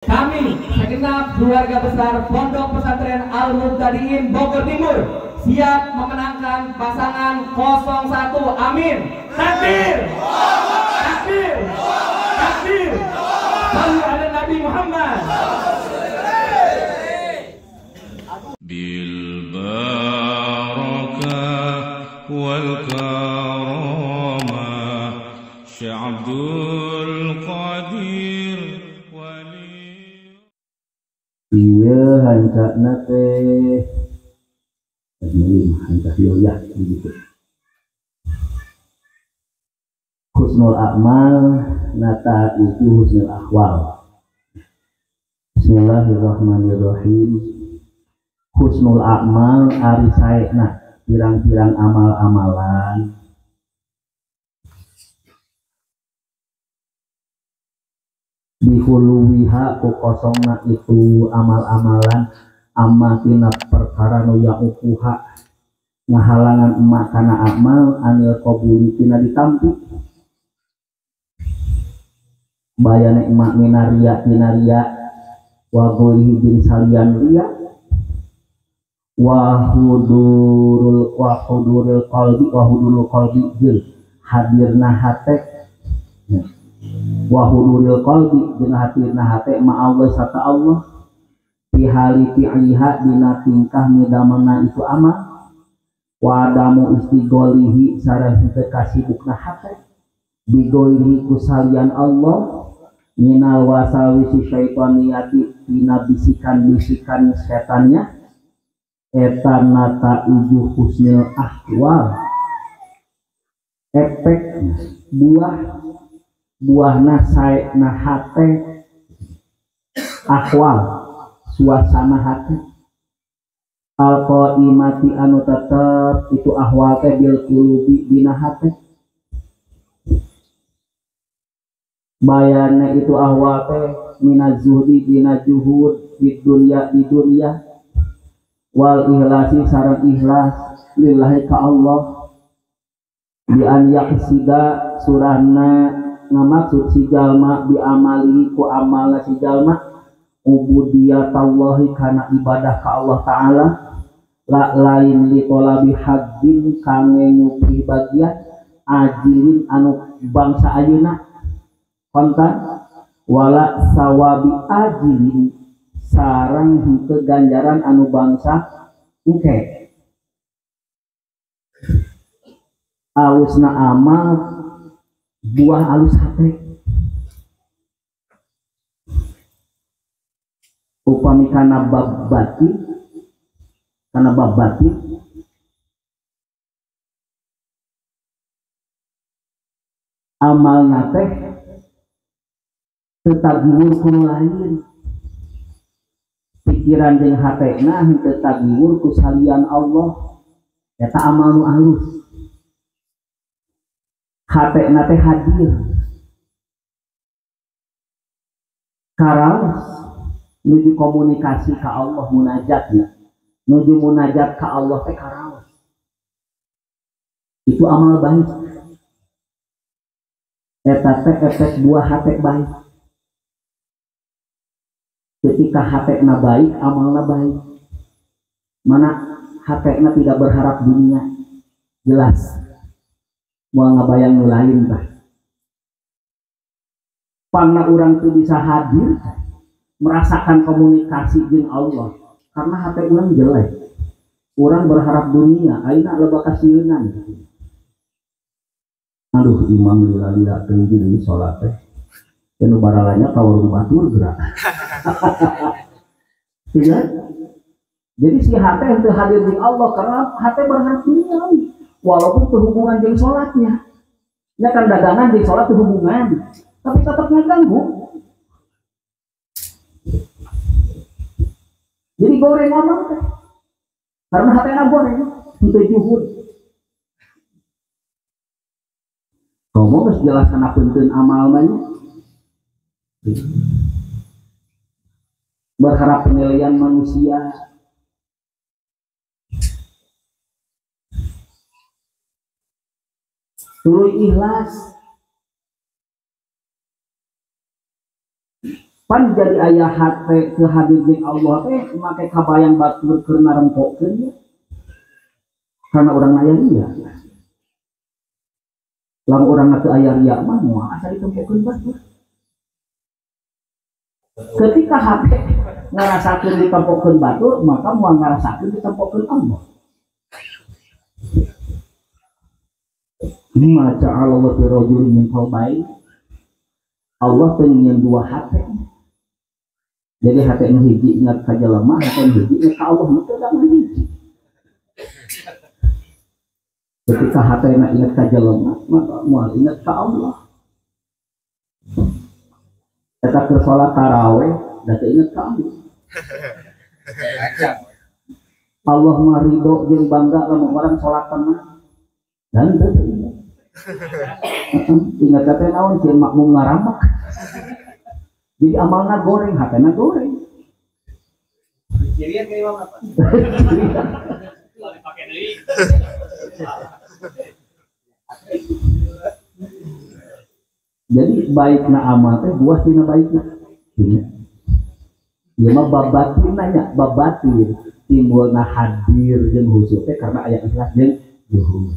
Kami segenap keluarga besar Pondok Pesantren Al-Mubtadiin Bogor Timur siap memenangkan pasangan 01. Amin. Takbir. Takbir. Takbir. Sallu ala Nabi Muhammad. Bil barakah wal karamah Syekh Abdul Qadir. Iya hancana teh hanca hilyah gitu. Husnul a'mal nata itu husnul ahwal. Bismillahirrahmanirrahim. Husnul a'mal ari saena pirang-pirang amal-amalan bihuluwiha ku kosongna itu amal-amalan amma tina perkara nu yaukuha ngahalangan emak kana amal anil qabuli tina ditampi bayane emak minaria tina ria wa golihi jeung salian ria wa hudurul qalbi wa hudurul qalbi jeung hadirna hate wa huduril qalbi jeung hatirna hate ma Allah sarta Allah fi hali fi'liha dina tingkah midamana itu amal wa adamu istigholihi sareng henteu kasibukna hate bigoirihi ku salian Allah minal wasawisi syaitoniyati dina bisikan-bisikan setannya eta nata iju husnil ahwal efek buah buahna saena hate ahwal suasana hati alqaimati anu tetep itu ahwal teh bil qulubi dina hate bayana itu ahwal teh minaz zuhdi dina juhud di dunya di dunya wal ikhlasi sareng ikhlas lillahi ka Allah bi an yaqsida surahna ngamaksud si jalma bi amalihi ku amalna si jalma ubudiyatallahi kana ibadah ka Allah ta'ala la lain li tolabi haddin kangge nyupri bagian ajilin anu bangsa ayeuna kontan wala sawabi ajilin sareng henteu ganjaran anu bangsa engke alusna amal buah alus hate upami kana bab batin amalna teh teu tagiwur ku nu lain pikiran jeung hatena henteu tagiwur ku salian Allah eta amal nu alus. Hatena teh hadir karaos nuju komunikasi ka Allah munajatnya nuju munajat ka Allah teh karaos itu amal baik eta teh efek buah hate baik ketika hatena baik amalna baik mana hatena tidak berharap dunia jelas mau ngabayang nu lain tah pangna urang teu bisa hadir merasakan komunikasi jeung Allah karena hati urang jelek urang berharap dunia ayeuna loba kasieunan. Aduh imam lila-lila teu deui salat teh anu baralanya ka warung batur gerak. Iya. Jadi si hate teu hadir jeung Allah karena hate berharap dunia walaupun berhubungan jeung sholatnya ya kan dagangan jeung sholat berhubungan tapi tetap ngeganggu jadi goreng ngomong teh karena hatena goreng henteu juhud komo geus jelas kana peunteun amal mah berharap penilaian manusia. Tuluy ikhlas Pan jadi aya hate teu hadir jeung Allah teh make kabayang batur keur narempokeun ya. Karena urang aya ria. Lamun urang teu aya ria mah moal asa ditempokeun batur. Ketika hate ngarasakeun ditempokeun batur, maka moal ngarasakeun ditempokeun Allah. Ma ja'alallahu fi rajulin min qalbayn. Allah teh nyieun dua hate. Jadi hate nu hiji ingat ka jelema, hate nu hiji ingat ka Allah, nu teu hiji. Ketika hatena ingat ka jelema, maka moal ingat ka Allah. Eta keur salat tarawih da teu ingat ka Allah. Allah mah ridho jeung bangga lamun urang salat tenang. Dan teu ingat. Ingat teh naon sieun makmum ngaramak. Jadi amalna goreng, hatena goreng. Cirian ke imam apa? Dipake deui. Jadi baikna amal teh buah tina baikna. Ieu mah babatin nanya, babatin timbulna hadir jeung khusyuk teh karena aya ikhlas jeung zuhud.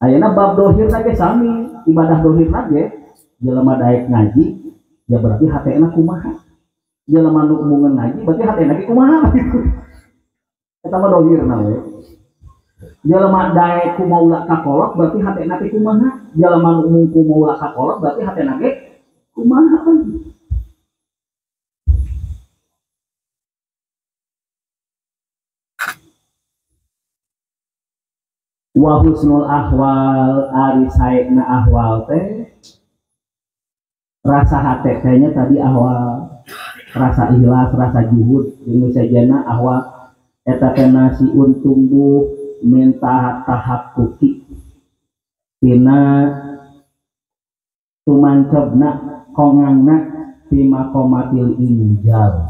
Ayeuna bab dohir ge sami, ibadah dohir ge jelema daek ngaji ya berarti hatena kumaha. Jelema nu umungan ngaji berarti hatena ge kumaha gitu. Eta mah dohirna we. Jelema daek ku maula ka kolot berarti hatena teh kumaha. Jelema nu umung ku maula ka kolot berarti hatena ge kumaha. Wa husnul ahwal ari saena ahwal teh rasa hate kayaknya tadi ahwal rasa ikhlas rasa juhud jeung sajana ahwal eta teh nasi untumbuh minta tahakkuki tina tumancebna kongangna fi maqamatil injal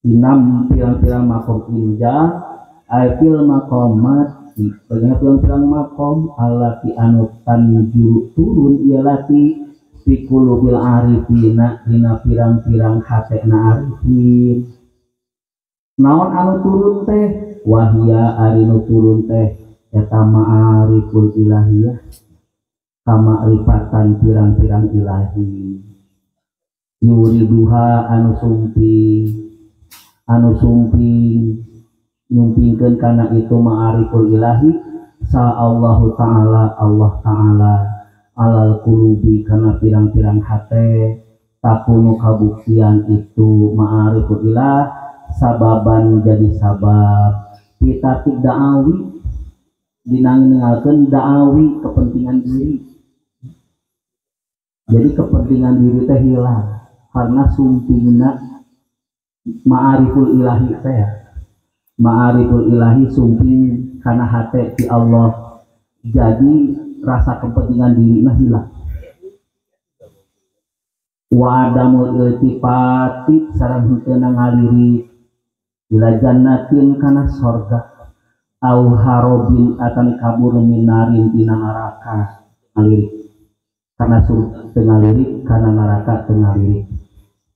tina pirang-pirang makom injal ay fil maqamat bagaimana pirang-pirang makom alati anu tanjuru turun ieu lati fi qulubil arifina dina pirang-pirang hatena arifin. Naon anu turun teh wahia ari nu turun teh eta ma'ariful ilahiyah kamakrifatan pirang-pirang ilahi yuriduha anu sumping nyumpingkeun kana itu ma'ariful ilahi sa Allahu ta'ala Allah ta'ala alal qulubi kana pirang-pirang hate takunu kabuktian itu ma'ariful ilah sababan jadi sabab pitatik da'awi dinangingalkeun da'awi kepentingan diri. Jadi kepentingan diri teh hilang karena sumpingna ma'ariful ilahi teh. Ma'ariful ilahi sumping kana hate ti Allah. Jadi rasa kepentingan diri mah hilang. Wa adamul iltifati sareng henteu ngaliri ila jannatin kana sorga au harobin atan kabur minarin dina neraka ngalirik kana surga teu ngalirik kana neraka teu ngalirik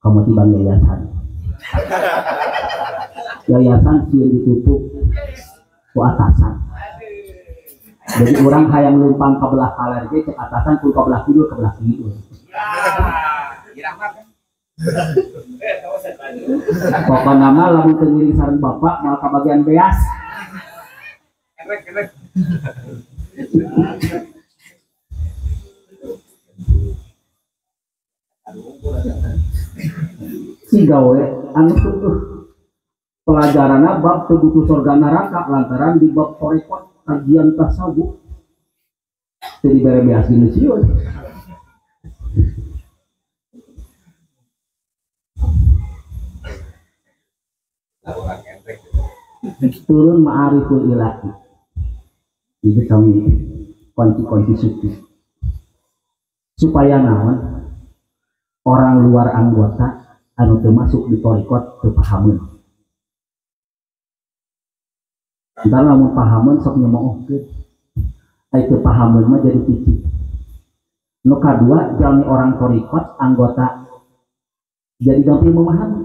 kamu tibang yayasan. Yayasan sieun ditutup ku atasan. Jadi orang hayang leumpang ka belah kaler ge cek atasan kudu ka belah kidul ka belah kidul. Pokona mah lamun teu ngiring sareng bapak moal kabagian beas. Si gawe anu tuh pelajaranna bab teu butuh surga neraka lantaran di bab thoriqot kajian tasawuf teu dibere beas geus sieun. Turun ma'ariful ilahi itu kami kunci-kunci sufi supaya naon orang luar anggota anu teu masuk di thoriqot teu pahameun. Entar lamun pahameun sok nyemoohkeun, ai teu pahameun mah jadi cicing. Nu kadua jalmi orang thoriqot anggota Jadi gampil memahami.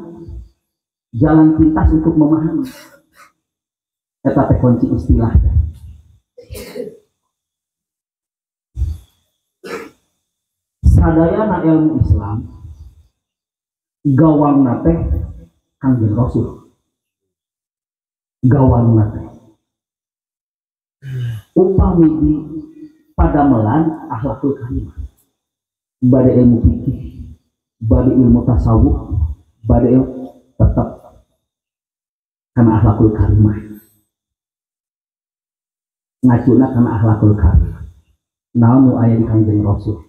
Jalan pintas untuk memahami. Eta teh kunci istilah. Sadayana ilmu Islam gawangna teh Kangjeng Rasul. Gawangna teh upami di padamelan akhlakul karimah. Bade ilmu fikih, bade ilmu tasawuf, bade ilmu tetap karena akhlakul karimah. Ngacuna karena akhlakul karimah. Naon nu aya di Kangjeng Rasul.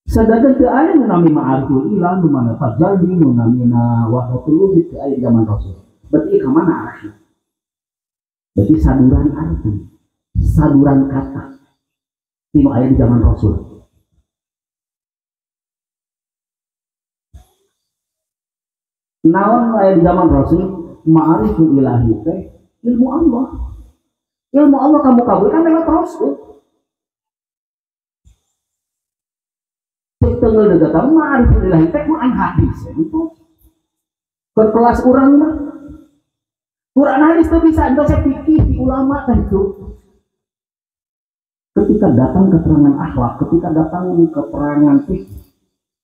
Sedangkan teu aya nu nami ma'ariful ilah, nu mana tajalli, nu namina wahdatul wujud teu aya zaman Rasul. Berarti ka mana arahna? Berarti saduran arti, saduran kata nu aya di zaman Rasul. Naon nu aya di zaman Rasul? Ma'ariful ilahi teh ilmu Allah. Ilmu Allah kamu kabul kan lewat Rasul. Tengel dekat ma'ariful ilahi teh Quran hadis itu. Ke kelas urang mah Quran hadis teh bisa endo fikih di ulama teh itu. Ketika datang keterangan akhlak, ketika datang keterangan fikih,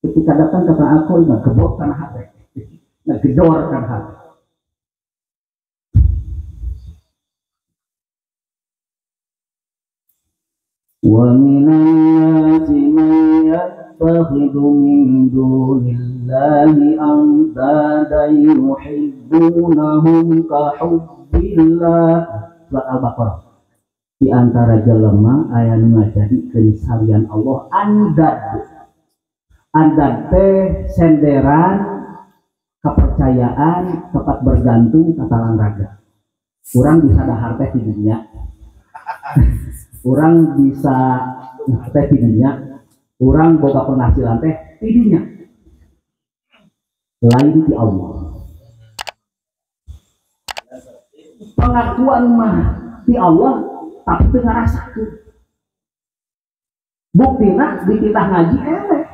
ketika datang keterangan akhlak, nah gebok kana hati. Nah gedor kana hati. Wa minan nasi man yattakhidhu min dunillahi andadan yuhibbunahum ka hubbillah. Surat Al-Baqarah. Di antara jelema aya nu ngajadikeun salian Allah andad. Andad teh senderan kepercayaan tempat bergantung katalan raga. Urang bisa dahar teh di dunia. Urang bisa teh di dunia. Urang boga penghasilan teh di dunia. Lain di Allah. Pengakuan mah di Allah tapi teu ngarasakeun. Buktina dititah ngaji eleh.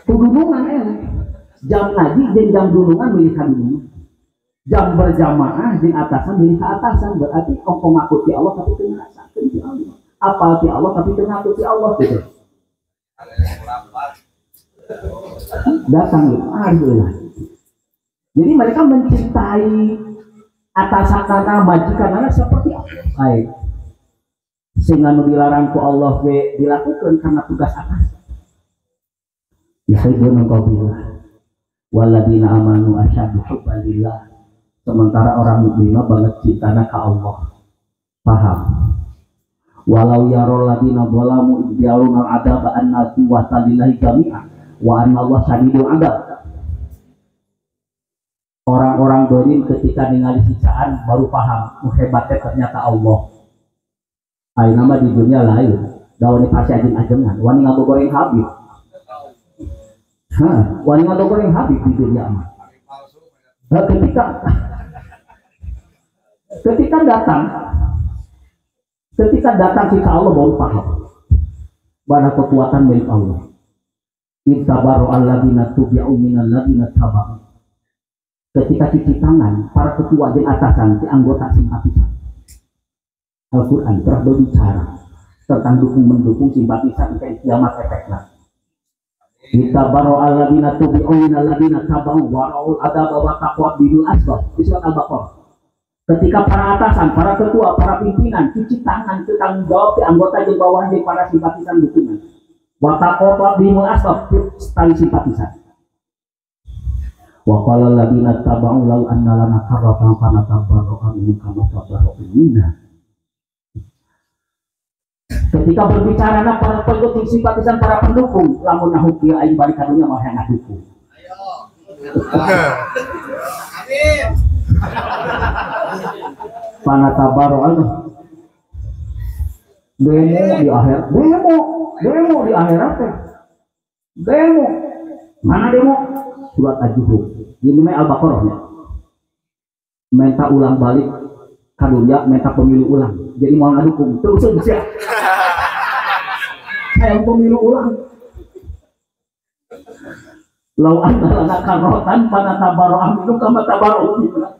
Kudunungan eleh. Jam ngaji jeung jam dunungan milih ka dunungan. Jam berjamaah jeung atasan milih ka atasan, berarti ongko ngaku ti Allah tapi teu ngarasakeun ti Allah. Apal ti Allah tapi teu ngaku ti Allah gitu. Datang gitu. Alhamdulillah. Jadi mereka mencintai atasan karena majikan karena seperti Allah. Baik. Sehingga nu dilarang ku Allah we dilakukan karena tugas atas. Yuhibbuna qabillah waladina amanu asyaddu hubban lillah. Sementara orang mukmin banget cintana ka Allah. Paham? Walau yarul ladina zalamu idh yaruna al-adzaba anna quwwata lillahi jami'a wa anna Allah syadidul adzab. Orang-orang dolim ketika ningali siksaan baru paham, hebatnya ternyata Allah. Ayeuna mah di dunia lain, da wani pasti ajeng-ajengan, wani ngagogoreng Habib. Hah, wani ngagogoreng Habib di dunia mah. Nah, ketika datang siksa Allah baru paham. Mana kekuatan milik Allah. Ittabaru alladzina tubi'u minal ladzina taba'u. Ketika cuci tangan, para ketua dan atasan, di anggota simpatisan. Al-Quran telah berbicara tentang dukung mendukung simpatisan kayak kiamat efeknya. Ittabaru alladzina tubi'u minal ladzina taba'u wa ra'ul adzaba wa taqwa bidul asbab. Di surat Al-Baqarah. Ketika para atasan, para ketua, para pimpinan cuci tangan itu tanggung jawab di anggota di bawah di para simpatisan dukungan. Wa taqwa bidul asbab, tali simpatisan. Wa qala alladziina taba'u law anna lana karratan fanatabarra'a minhum kama tabarra'u minna. Ketika berbicara para pengikut simpatisan para pendukung, lamun nahu kieu aing balik ka dunya mah hayang ngadukung. Amin. Fanatabarra'a demo di akhirat, demo di akhirat teh. Demo. Mana demo? Surat Az-Zukhruf. Ini mah Al-Baqarahnya. Minta ulang balik ka dunya, minta pemilu ulang. Jadi mau ngadukung, terus sia. Saya pemilu ulang. Lau anna karotan panatabarro aminu kama tabarro minna.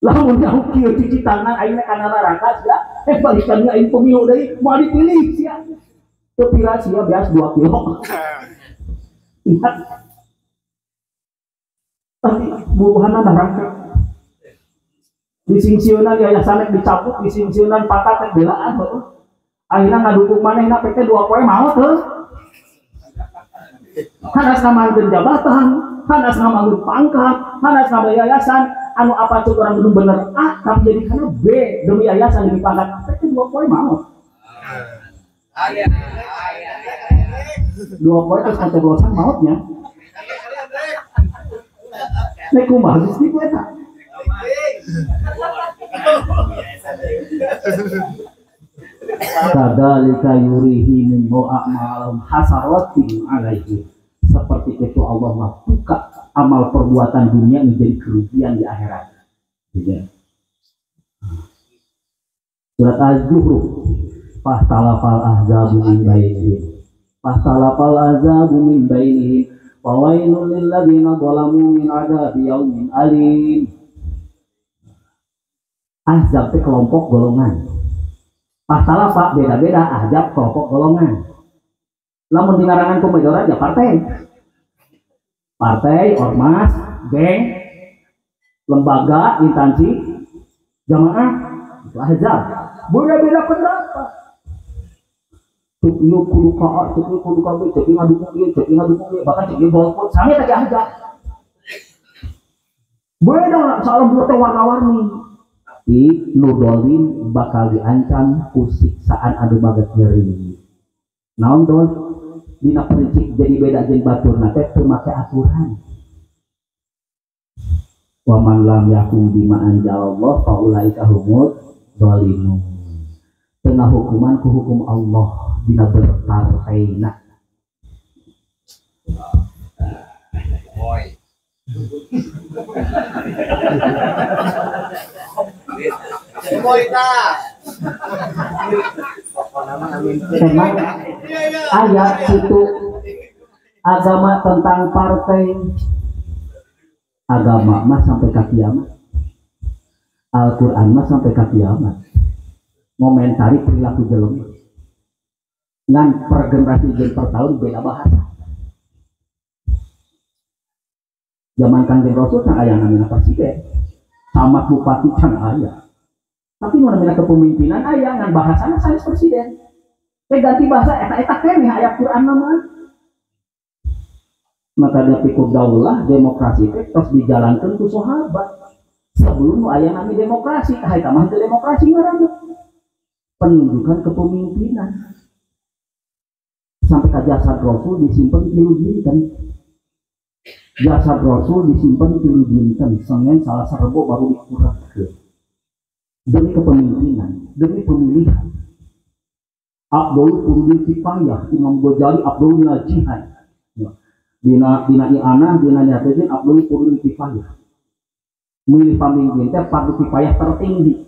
Lamun nyaho kieu cuci tangan ayeuna kana neraka sia, balikan aing pemilu deui moal dipilih sia. Teu pira sia beas 2 kilo. Lihat. Tapi buruhana neraka. Disingsieunan yayasan dicabut, disingsieunan patat belaan heuh. Akhirna ngadukung manehna PT 2 poe maot heuh. Hanas ngamankeun jabatan, hanas ngamankeun pangkat, hanas ngamankeun yayasan, anu apa cuk orang belum bener A, tapi jadi karena B demi yayasan demi pangkat, itu 2 poin mau. 2 poin terus kecoblosan mautnya. Nek kumaha geus kitu eta. Kadzalika yurihi min a'malahum hasaratin alaihi. Seperti itu Allah buka amal perbuatan dunia menjadi kerugian di akhirat. Ya. Surat Az-Zukhruf, fahtalafal ahzabu min bainihim. Fahtalafal ahzabu min bainihim wa wailul lil ladzina zalamu min adzabi yaumin alim. Ahzab itu kelompok golongan. Fahtalafa beda-beda, ahzab kelompok golongan. Lamun dingarangan ku Medora ya partai. Partai, ormas, geng, lembaga, instansi, jamaah, itu ahzab. Beda-beda pendapat. Cuk ieu kudu ka A, cuk ieu kudu ka B, cuk ieu ngadukung ieu, cuk ieu ngadukung ieu, bahkan cuk ieu golput, sami teh ahzab. Beda soal teh warna-warni. Di nu dolim bakal diancam ku siksaan anu baget nyeri. Naon dol? Dina prinsip jadi beda jeung baturna teh teu make aturan. Wa man lam yakum bima anzalallah fa ulaika humul zalimun. Tengah hukuman ku hukum Allah dina berpartaina. Boy. Memang ayat itu agama tentang partai, agama mah sampai ke kiamat, Al-Quran mah sampai ke kiamat, ngomentari perilaku jelema, ngan per generasi jeung per tahun beda bahasa. Zaman Kanjeng Rasul can aya namina presiden, camat bupati can aya. Tapi nu namina kepemimpinan aya ngan bahasana sanes presiden. Teh ganti bahasa eta-eta keneh aya Quran mah. Maka pikir daulah demokrasi teh tos dijalankeun ku sahabat. Sebelum nu aya nami demokrasi, tah eta mah teu demokrasi ngaranna. Penunjukan kepemimpinan. Sampai ka jasad Rasul disimpen 3 dinten. Jasad Rasul disimpan 3 dinten, Senin, Salasa, Rebo baru dikurangkeun. Demi kepemimpinan, demi pemilihan. Abdul Qurbi Kifayah, Imam Ghazali Abdul Jihad. Dina dina i'anah, dina niatejeun Abdul Qurbi Kifayah. Milih pamimpin teh fardu kifayah tertinggi.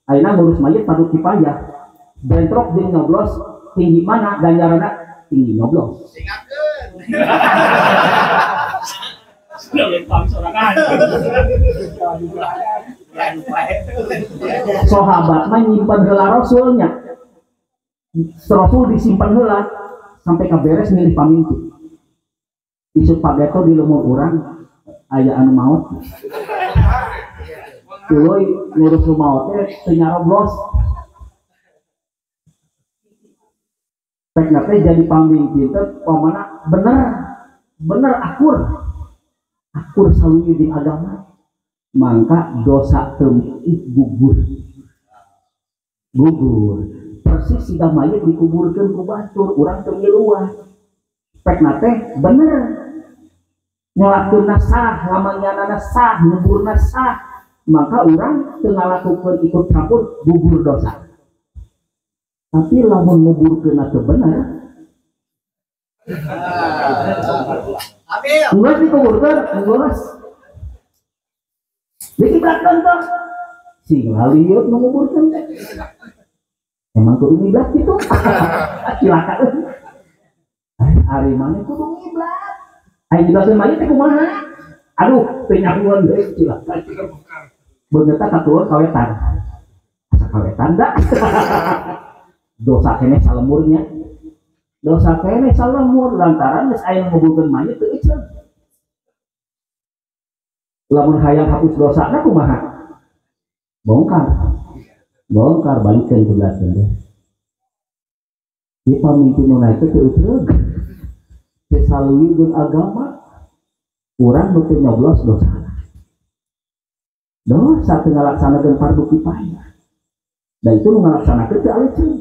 Ayeuna ngurus mayit fardu kifayah. Bentrok jeung nyoblos tinggi mana ganjaranna tinggi nyoblos. Singakeun. Sahabat mah nyimpen heula rasulnya. Rasul disimpan heula sampai ka beres milih pamimpin. Isuk pageto di lumur urang aya anu maot. Tuluy ngurus nu maot teh teu nyaroblos. Pekna teh jadi pamimpin teh pamana bener bener akur. Akur saluyu di agama. Mangka dosa teu gugur. Gugur. Persis siga mayit dikuburkeun ku batur, urang teu ngiluan. Pekna teh bener. Nyolakeunna sah, lamanyanana sah, nguburna sah. Maka urang teu ngalakukeun ikut campur gugur dosa. Tapi lamun nguburkeunna teu bener. Ambil. Geus dikuburkeun, geus. Dikiblatkeun teh. Sing lalieu nu nguburkeun teh. Emang kudu ngiblat kitu. Cilaka euy. Ari maneh kudu ngiblat. Aya ngiblatkeun mayit teh kumaha? Aduh, teu nyahuan deui cilaka. Beungeutna katueur kawetan. Asa kawetan da. Dosa keneh salemurnya. Dosa keneh salemur lantaran geus aya nguburkeun mayit teu eceug. Lamun hayang hapus dosana kumaha? Bongkar. Bongkar balikeun kiblatkeun teh. Ieu pamimpin nu naik teh teu eceug. Teu saluyu jeung agama. Urang nu teu nyoblos dosana. Dosa teu ngalaksanakeun fardu kifayah. Da itu nu ngalaksanakeun teu aleceun.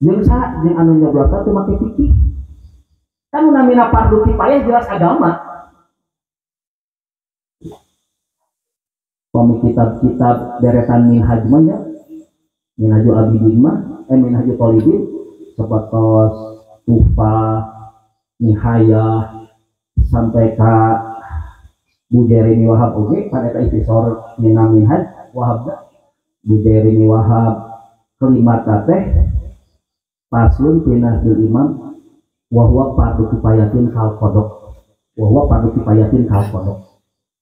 Jeung sa jeung anu nyoblos teh teu make fikih. Kan nu namina fardu kifayah jelas agama. Pami kitab-kitab deretan minhaj mah nya, Minhajul Abidin mah, Minhajul Thalibin sapertos Tuhfah, Nihayah sampai ka Bujairimi Wahab oge pada eta istisor dina Minhaj Wahab da. Bujairimi Wahab kelima teh faslun fi nasbil imam wa huwa fardu kifayatin kal qada. Wa huwa fardu kifayatin kal qada.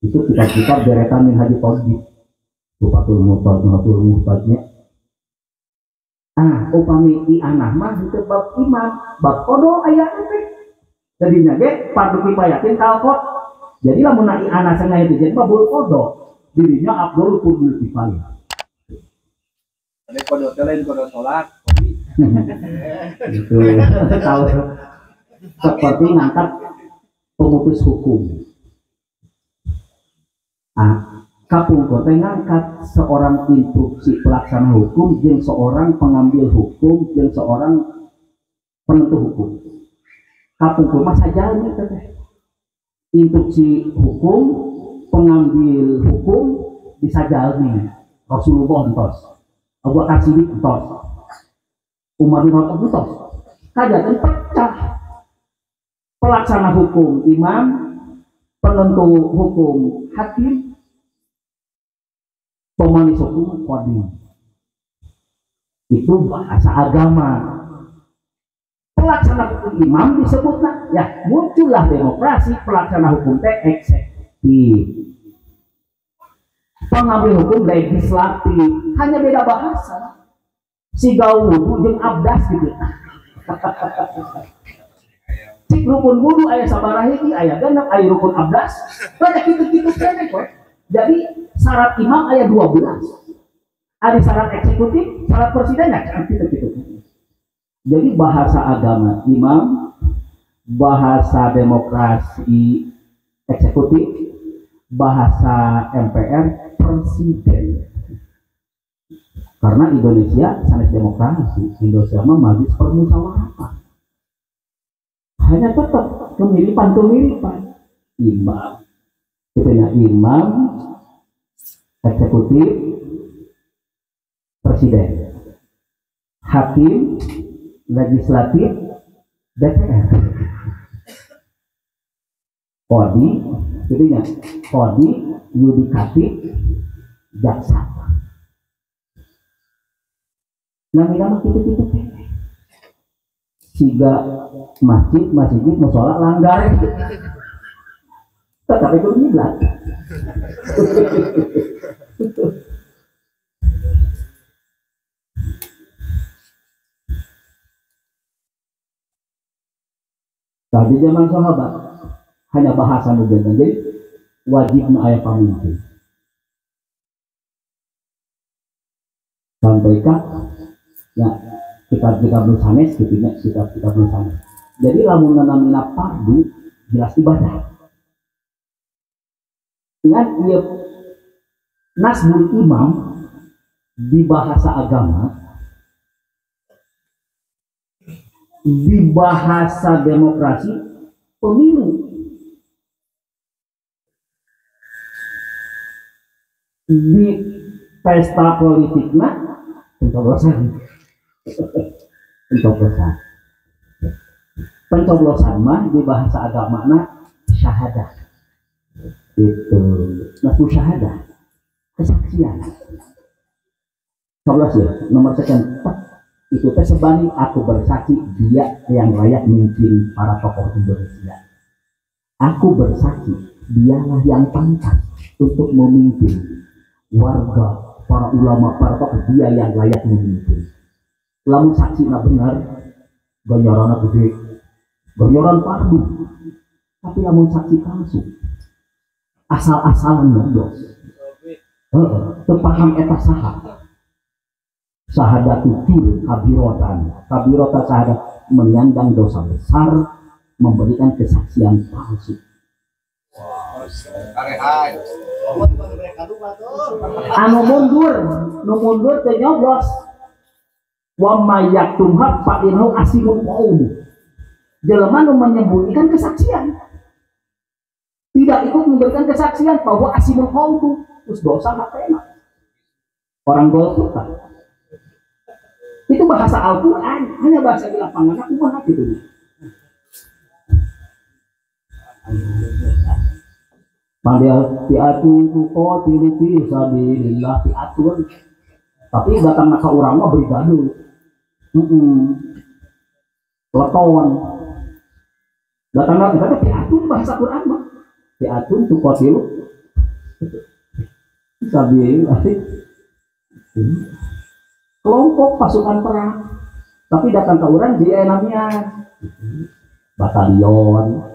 Itu kitab-kitab deretan Minhajul Thalibin. Tufatul Muhtad, Tufatul Muhtadnya. Ah, upami i'anah mah itu bab imam, bab qada aya teh. Jadinya ge fardu kifayatin kal qada. Jadi lamun i'anah sengaja itu jadi babul qada. Dirinya afdhal fardul kifayah. Ada qada teh lain qada salat. Itu tahu seperti ngangkat pemutus hukum. Ah, kapungkur teh ngangkat seorang instruksi pelaksana hukum jeung seorang pengambil hukum jeung seorang penentu hukum. Kapungkur mah sajalmi teh. Instruksi hukum, pengambil hukum bisa jalmi. Rasulullah entos, Abu Bakar Siddiq entos, Umar bin Khattab entos. Kajaten pecah. Pelaksana hukum imam, penentu hukum hakim, pemanis hukum qadi. Itu bahasa agama. Pelaksana hukum imam disebutna, ya muncullah demokrasi. Pelaksana hukum teh eksekutif, pengambil hukum legislatif, hanya beda bahasa. Siga wudu jeung abdas gitu. Cik rukun wudu aya sabaraha hiji, aya genep, aya rukun abdas, banyak kitu-kitu keneh we. Jadi syarat imam aya 12. Ada syarat eksekutif, syarat presiden, ya kitu-kitu. Jadi bahasa agama imam, bahasa demokrasi eksekutif, bahasa MPR presiden. Karena Indonesia sanes demokrasi, Indonesia mah majelis permusyawaratan. Hanya tetap kemiripan-kemiripan imam, katanya imam, eksekutif, presiden, hakim, legislatif, DPR, kodi, katanya kodi, yudikatif, jaksa. Nama-nama gitu-gitu kene. Siga masjid, masjid, musola, langgar, tetapi itu ngiblat. Tadi zaman sahabat hanya bahasa nu benten, jadi wajibna aya pamimpin. Sampai ka ya kitab-kitab nu sanes kitu nya, kitab-kitab nu sanes. Jadi lamun namina fardu jelas ibadah. Ngan ieu nasbul imam di bahasa agama, di bahasa demokrasi pemilu, di pesta politikna pencoblosan. Pencoblosan, pencoblosan mah di bahasa agamana syahadah, itu nasbu syahadah, kesaksian. Coblos ya, nomor sekian, Itu teh sebanding aku bersaksi dia yang layak mimpin para tokoh Indonesia. Aku bersaksi dialah yang pantas untuk memimpin warga, para ulama, para tokoh, dia yang layak memimpin. Lamun saksi na benar, ganjaranna gede, ganjaran fardu. Tapi lamun saksi palsu, asal-asalan nyoblos. Heeh, teu paham eta saha. Sahadatu jur kabirotan, kabirota sahadat menyandang dosa besar, memberikan kesaksian palsu. Anu mundur, nu mundur teu nyoblos. Wa may yaktumha fa innahu asimun qaum. Jelema nu menyembunyikan kesaksian, tidak ikut memberikan kesaksian bahwa asimun qaum, terus dosa hatena. Orang golput kan. Itu bahasa Al-Quran, hanya bahasa di lapangan aku mah gitu. Panggil fi'atun tuqatilu fi sabilillah fi'atun. Tapi datang ka urang mah brigade. Peleton. Datang ka kita fi'atun bahasa Quran mah. Fi'atun tuqatilu fi sabilillah. Kelompok pasukan perang. Tapi datang ke urang jadi namanya batalion.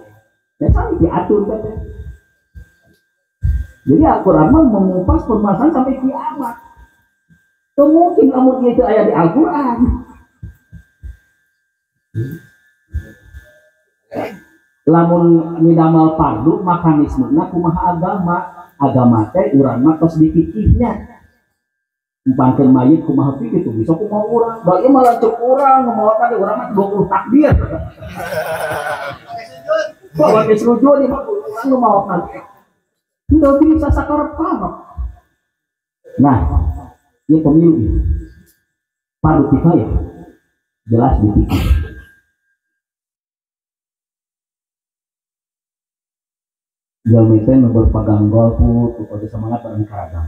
Ya sami fi'atun teh. Jadi Al-Quran mah mengupas permasalahan sampai kiamat. Teu mungkin lamun ieu teu aya di Al-Quran. Lamun midamal fardu mekanismena kumaha agama, agama teh urang mah tos dipikihnya. Empangkeun mayit kumaha fikih gitu, bisa kumaha urang. Da ieu malah ceuk urang, mawa tadi urang mah 20 takbir. Bawa geus sujud ieu mah urang nu mawa. Udah bisa sakarep-karep. Nah, ini pemilu ini fardu kifayah jelas dipikir. Jalmi teh nu berpegang golput, kudu semangat bareng karagam.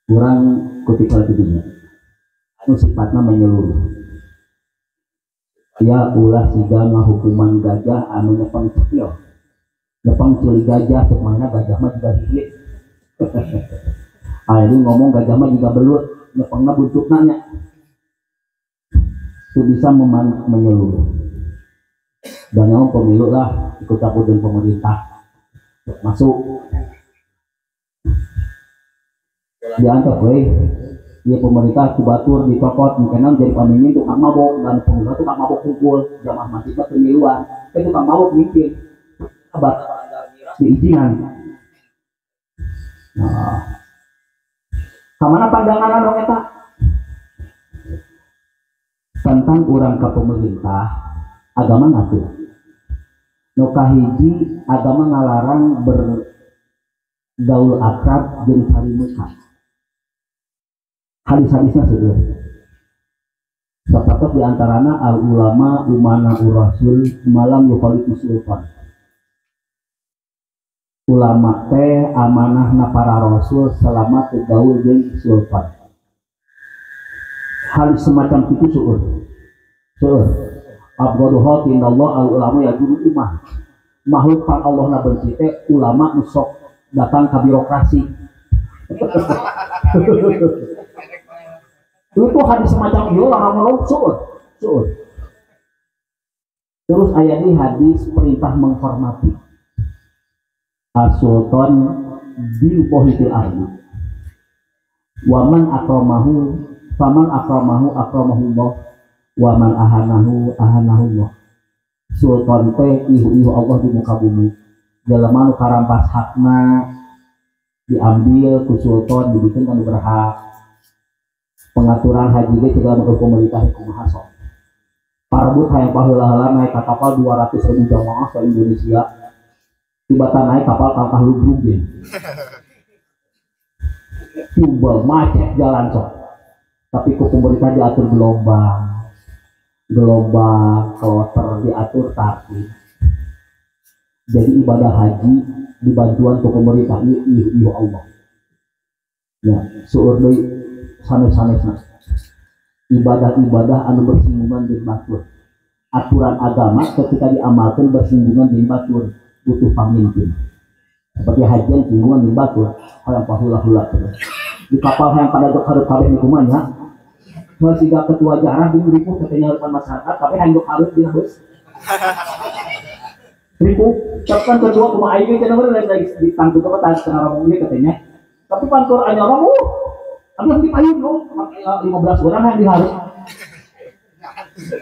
Kurang kutip lagi dunia. Anu sifatna menyeluruh. Ya ulah siga ngahukuman gajah anu nyepeng cepil. Nyepeng cili gajah, cek mana gajah mah juga hilik. Akhirnya ngomong gajah mah juga belut, nyepengna buntutna nya. Itu bisa menyeluruh. Dan yang pemilu lah ikut campur dengan pemerintah masuk. Diantar we, ya pemerintah kubatur dicopot mungkin jadi pemimpin tukang mabok dan pemerintah tukang mabok kumpul jamaah masjid mah pemiluan, itu tukang mabok mimpin. Kabar diizinan. Nah, kamana pandangan anu eta tentang urang ka pemerintah agama ngatur. Nu kahiji agama ngalarang bergaul akrab jeung cari muka. Hadis-hadisnya seueur. Sapatos di antarana al ulama umana urasul malam yukhalifu sultan. Ulama teh amanahna para rasul selama teu gaul jeung sultan. Hal semacam itu seueur. Seueur. Abghadu indallah al ulama yajuru imah. Makhluk pan Allah na benci teh ulama nu sok datang ka birokrasi. Itu hadis semacam ieu larang melok seueur. Seueur. Terus aya di hadis perintah menghormati. As-sultan bil bohitil ardi. Waman akramahu faman akramahu akramahullah waman ahanahu ahanahullah. Sultan teh ihu-ihu Allah di muka bumi. Jelema nu karampas hakna diambil ku sultan dibikin kanu berhak. Pengaturan haji ge segala macam pemerintah kumaha sok. Parbut hayang paheula-heula naik ka kapal 200.000 jamaah sa Indonesia. Tiba-tiba naik kapal kangkah lubrug ge. Coba macet jalan sok. Tapi ku pemerintah diatur gelombang. Gelombang kloter diatur tartib. Jadi ibadah haji dibantuan ku pemerintah ieu Allah. Ya, seueur deui sanes-sanesna. Ibadah-ibadah anu bersinggungan jeung batur. Aturan agama ketika diamalkan bersinggungan jeung batur, butuh pamimpin. Seperti hajian singgungan jeung batur, hayang pahula-hula terus. Di kapal hayang pada jok hareup kabeh nu kumaha nya. Heuh siga ketua jarah di ripuh katanya harapan masyarakat, tapi hayang jok hareup dina geus. Ripuh, kan ketua kumaha aing cenah mah lagi ditangtu ke tas cenah ieu katanya. Tapi pantur anyorong abis di payung dong, 15 orang yang diharus.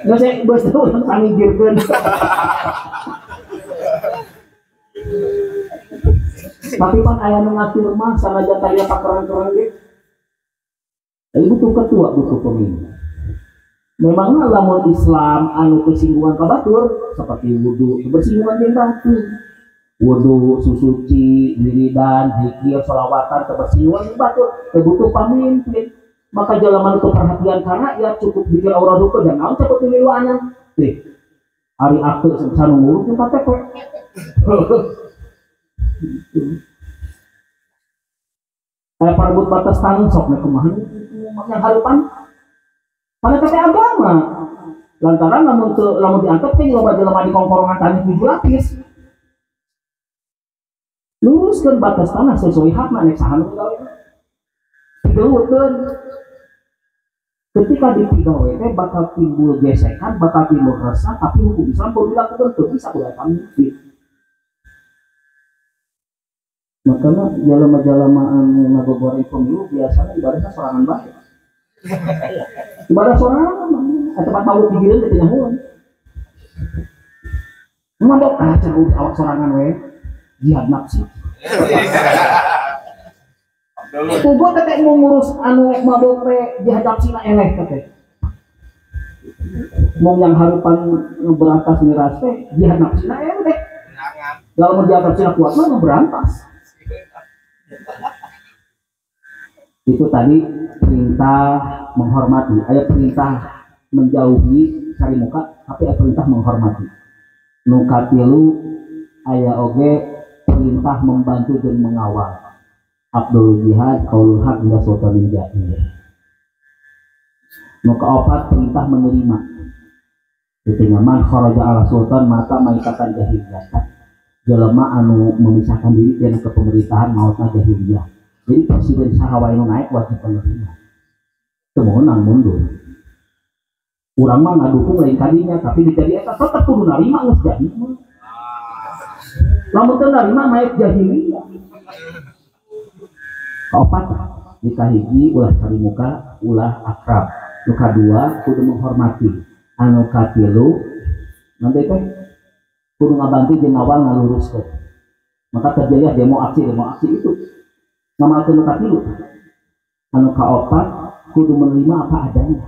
Nggak saya bos tuh sangigirkeun. Tapi pan aya nu ngatur mah sanajan taya pakeran-keran ge. Jadi butuh ketua, butuh pemimpin. Memangnya lamun Islam anu kesinggungan ka batur seperti wudu, bersinggungan jeung batur. Wudu, susuci, wiridan, zikir, sholawatan, kebersihan batur, butuh pamimpin. Maka jelema nu perhatian ka rakyat cukup bikin aura duka dan naon cukup pemiluannya. Teh, ari akte sanu ngurus jeung KTP. Aya parebut batas tanah sok meh kumaha yang harupan. Mana kata agama. Lantaran lamun teu lamun diangkat teh loba jelema di kongkorongan tanah 7 lapis. Luruskan batas tanah sesuai hak nek saha nu gawe. Digeuleukeun. Ketika dipigawe teh bakal timbul gesekan, bakal timbul resah, tapi hukum Islam kudu dilakukan teu bisa kudu pamimpin. Makanya jalma-jalma anu ngagogoreng pemilu biasanya ibadahna sorangan bae. Ibadah sorangan eta tempat mabuk digireun teh nyahoan. Mabok ah cenah awak sorangan we. Jihad nafsi. Pugo teh mau ngurus anu mabok teh jihad nafsi na eleh teh. Mau yang harupan ngeberantas miras teh jihad nafsi na eleh. Lamun jihad nafsi na kuat mah ngeberantas. Itu tadi perintah menghormati, aya perintah menjauhi cari muka, tapi aya perintah menghormati. Nu katilu aya oge perintah membantu dan mengawal. Abdul jihad qaulul haq inda sultanin jair. Nu kaopat perintah menerima. Itu nyaman kharaja ala sultan mata maikatan jahiliyah. Jelema anu memisahkan diri dari kepemerintahan mautna jahiliyah. Jadi presiden saha wae nu naik wajib menerima. Teu meunang mundur. Urang mah ngadukung lain kadinya, tapi dijadi eta tetep kudu narima geus jadi mah. Lamun teu narima maek jahiliyah. Kaopat, nikah hiji ulah cari muka, ulah akrab. Nu kadua kudu menghormati. Anu katilu nanti teh kudu ngabantu jeung ngawal ngaluruskeun. Maka terjadi demo aksi itu. Ngamalkeun nu katilu. Anu kaopat kudu menerima apa adanya.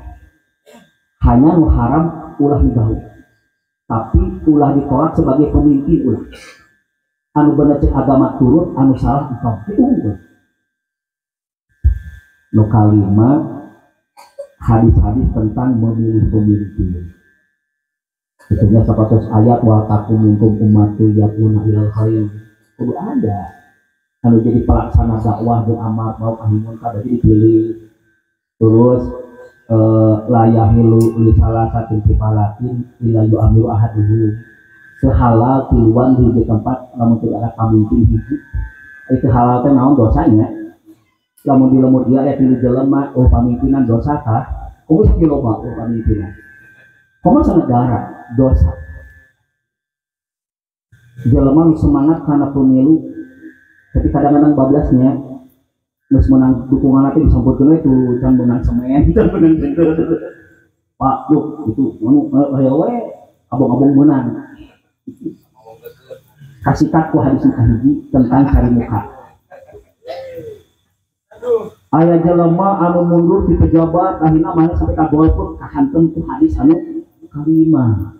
Hanya nu haram ulah dibahu. Tapi ulah ditolak sebagai pemimpin ulah. Anu bener cek agama turut, anu salah ditolak. Itu unggul. Nu kalima hadis-hadis tentang memilih pemimpin. Itunya sapatos ayat wa takum minkum ummatu yad'una ilal khair. Kudu ada. Anu jadi pelaksana dakwah jeung amar ma'ruf nahi munkar jadi dipilih. Terus la yahilu li salasatin sifalatin illa yu'amiru ahaduhu. Sehalal tiluan di tempat lamun tidak ada pamimpin hiji. Itu halal teh naon dosanya? Lamun di lemur dia aya tilu jelema oh pamimpinan dosa tah. Kumaha sakieu loba oh pamimpinan. Kumaha sanegara dosa. Jelema nu semangat kana pemilu tapi kadang-kadang bablasnya geus menang dukungan teh disampurkeun we tu can menang semen, can menang teu. Pak, duh itu anu aya we abong-abong menang. Kasih ku hadis hiji tentang cari muka. Aya jelema anu mundur di pejabat akhirna mana sampai ka golput kahantem ku hadis anu kalima.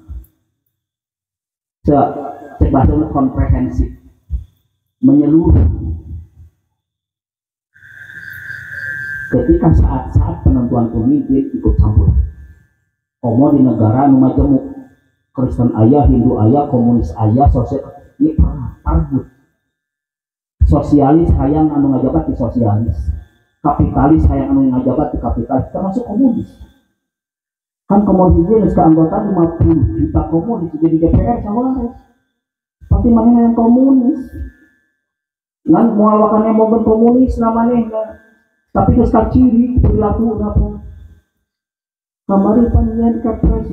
Cek bahasana komprehensif, menyeluruh. Ketika saat-saat penentuan pemimpin ikut campur. Komo di negara nu majemuk, Kristen ayah, Hindu ayah, komunis ayah, sosial ini parbut. Sosialis hayang anu ngajabat di sosialis, kapitalis hayang anu ngajabat di kapitalis, termasuk komunis. Kan komunis geus keanggotaan 50 juta komunis jadi DPR sama pasti manehna yang komunis. Ngan moal wakane mogen komunis manehna. Tapi geus kaciri perilaku napa. Kamari panjenengan Kepres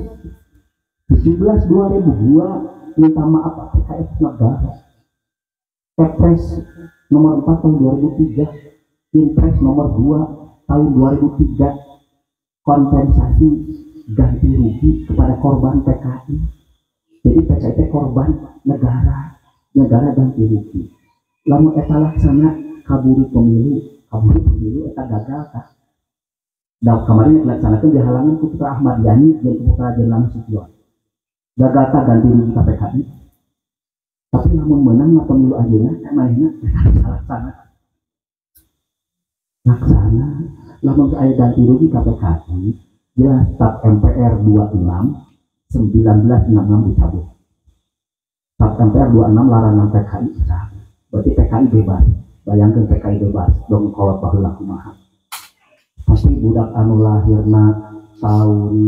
17 2002 minta maaf PKS negara. Kepres nomor 4 tahun 2003, Inpres nomor 2 tahun 2003, kompensasi ganti rugi kepada korban PKI. Jadi PKI itu korban negara, negara ganti rugi. Lamun eta laksana kaburu pemilu eta gagal tah. Da kemarin dilaksanakan dihalangan ku Putra Ahmad Yani dan Putra Jenderal Nasution. Gagal tah ganti rugi ka PKI. Tapi lamun menang na pemilu ayeuna manehna laksana. Laksana lamun aya ganti rugi ka PKI jelas TAP MPR 26 1966 dicabut. TAP MPR 26 larangan PKI dicabut. Berarti PKI bebas. Bayangkan PKI bebas dong kolot baheula kumaha. Pasti budak anu lahirna tahun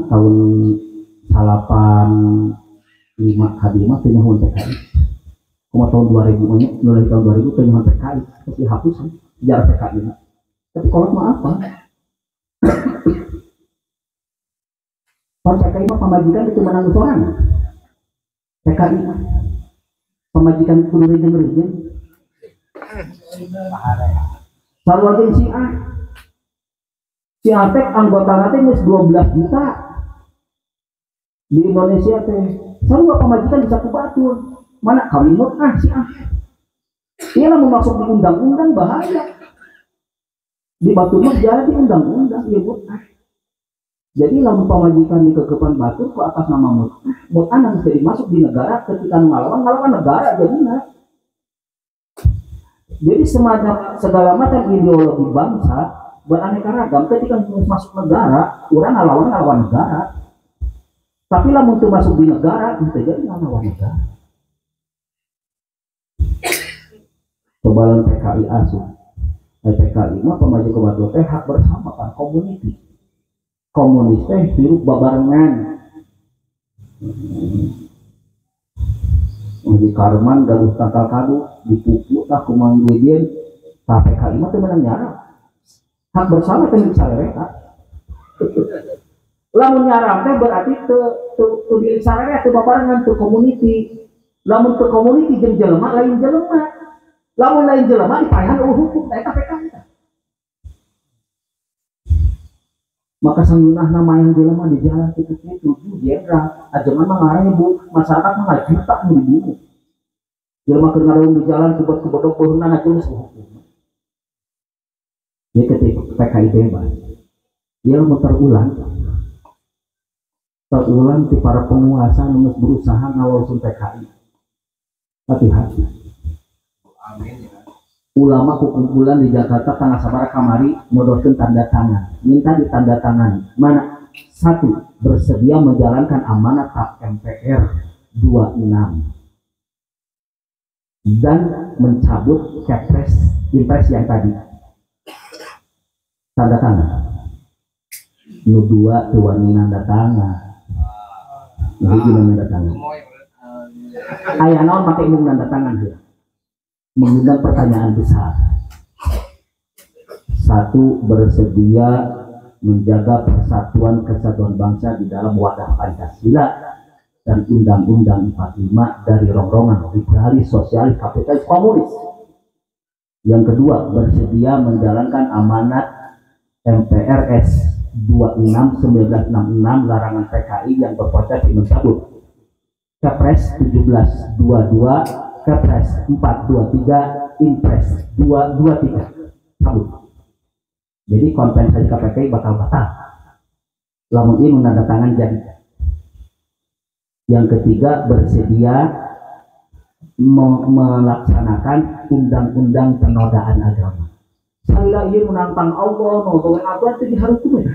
tahun 85 ka dieu mah teu nyahoan PKI. Kumaha tahun 2000 nya, nu lahir tahun 2000 teu nyahoan PKI, pasti dihapus sejarah PKI na. Tapi kolot mah apa? Pan PKI mah pamajikan itu menang sorangan. PKI mah pamajikan kudu rejeng-rejeng. Sarua jeung si A. Si A teh anggotana teh geus 12 juta. Di Indonesia teh sarua pamajikan bisa ku batur. Mana kawin mut'ah si A. Ieu lamun masuk di undang-undang bahaya. Di batur mah jadi undang-undang ieu mut'ah. Jadi lamun pamajikan dikekepan batur ku atas nama mut'ah, mut'ah harus jadi masuk di negara ketika ngalawan negara jadinya. Jadi semacam segala macam ideologi bangsa beraneka ragam ketika masuk negara, orang ngalawan negara. Tapi lamun teu masuk di negara, itu jadi ngalawan negara. Coba PKI asup. PKI mah pemajikan batur teh hak bersama kan community. Komunis teh hirup babarengan. Di Karman gaduh tangkal kadu dipupuk tah kumaha geudieun tah PKI mah teu meunang nyarap. Hak bersama teh milik sarereta. Lamun nyarap teh berarti teu milik sarereta teu babarengan teu community. Lamun teu community jeung jelema lain jelema. Lamun lain jelema dipaehan eueuh hukum tah eta PKI. Maka sangunahna main jelema di jalan kitu-kitu jenderal ajengan mah ngarebu masyarakat mah ngajuta nu dibunuh. Jelema keur ngareung di jalan kubot-kubodok beuheuna ngajelas hukum. Dia ketika PKI bebas, dia mau terulang di para penguasa nu geus berusaha ngawalsun PKI. Hati-hati. Amin ya. Ulama kukumpulan di Jakarta tanggal sabaraha kamari nyodorkeun tanda tangan, minta ditanda tangan. Mana? Satu, bersedia menjalankan amanat TAP MPR 26 dan mencabut Kepres Inpres yang tadi. Tanda tangan. Nu dua teu wani nanda tangan. Nu hiji nanda tangan. Aya naon make mung nanda tangan heuh. Mengundang pertanyaan besar. Satu, bersedia menjaga persatuan kesatuan bangsa di dalam wadah Pancasila dan Undang-Undang 45 dari rongrongan liberalis, sosialis, kapitalis, komunis. Yang kedua, bersedia menjalankan amanat MPRS 26 1966 larangan PKI yang berpotensi mencabut Kepres 1722, Kepres 423, Inpres 223 cabut. Jadi kompensasi KPK bakal batal. Lamun ini menandatangan jadi. Yang ketiga, bersedia melaksanakan undang-undang penodaan agama. Salila ieu menantang Allah, nodaan agama teh diharukeun.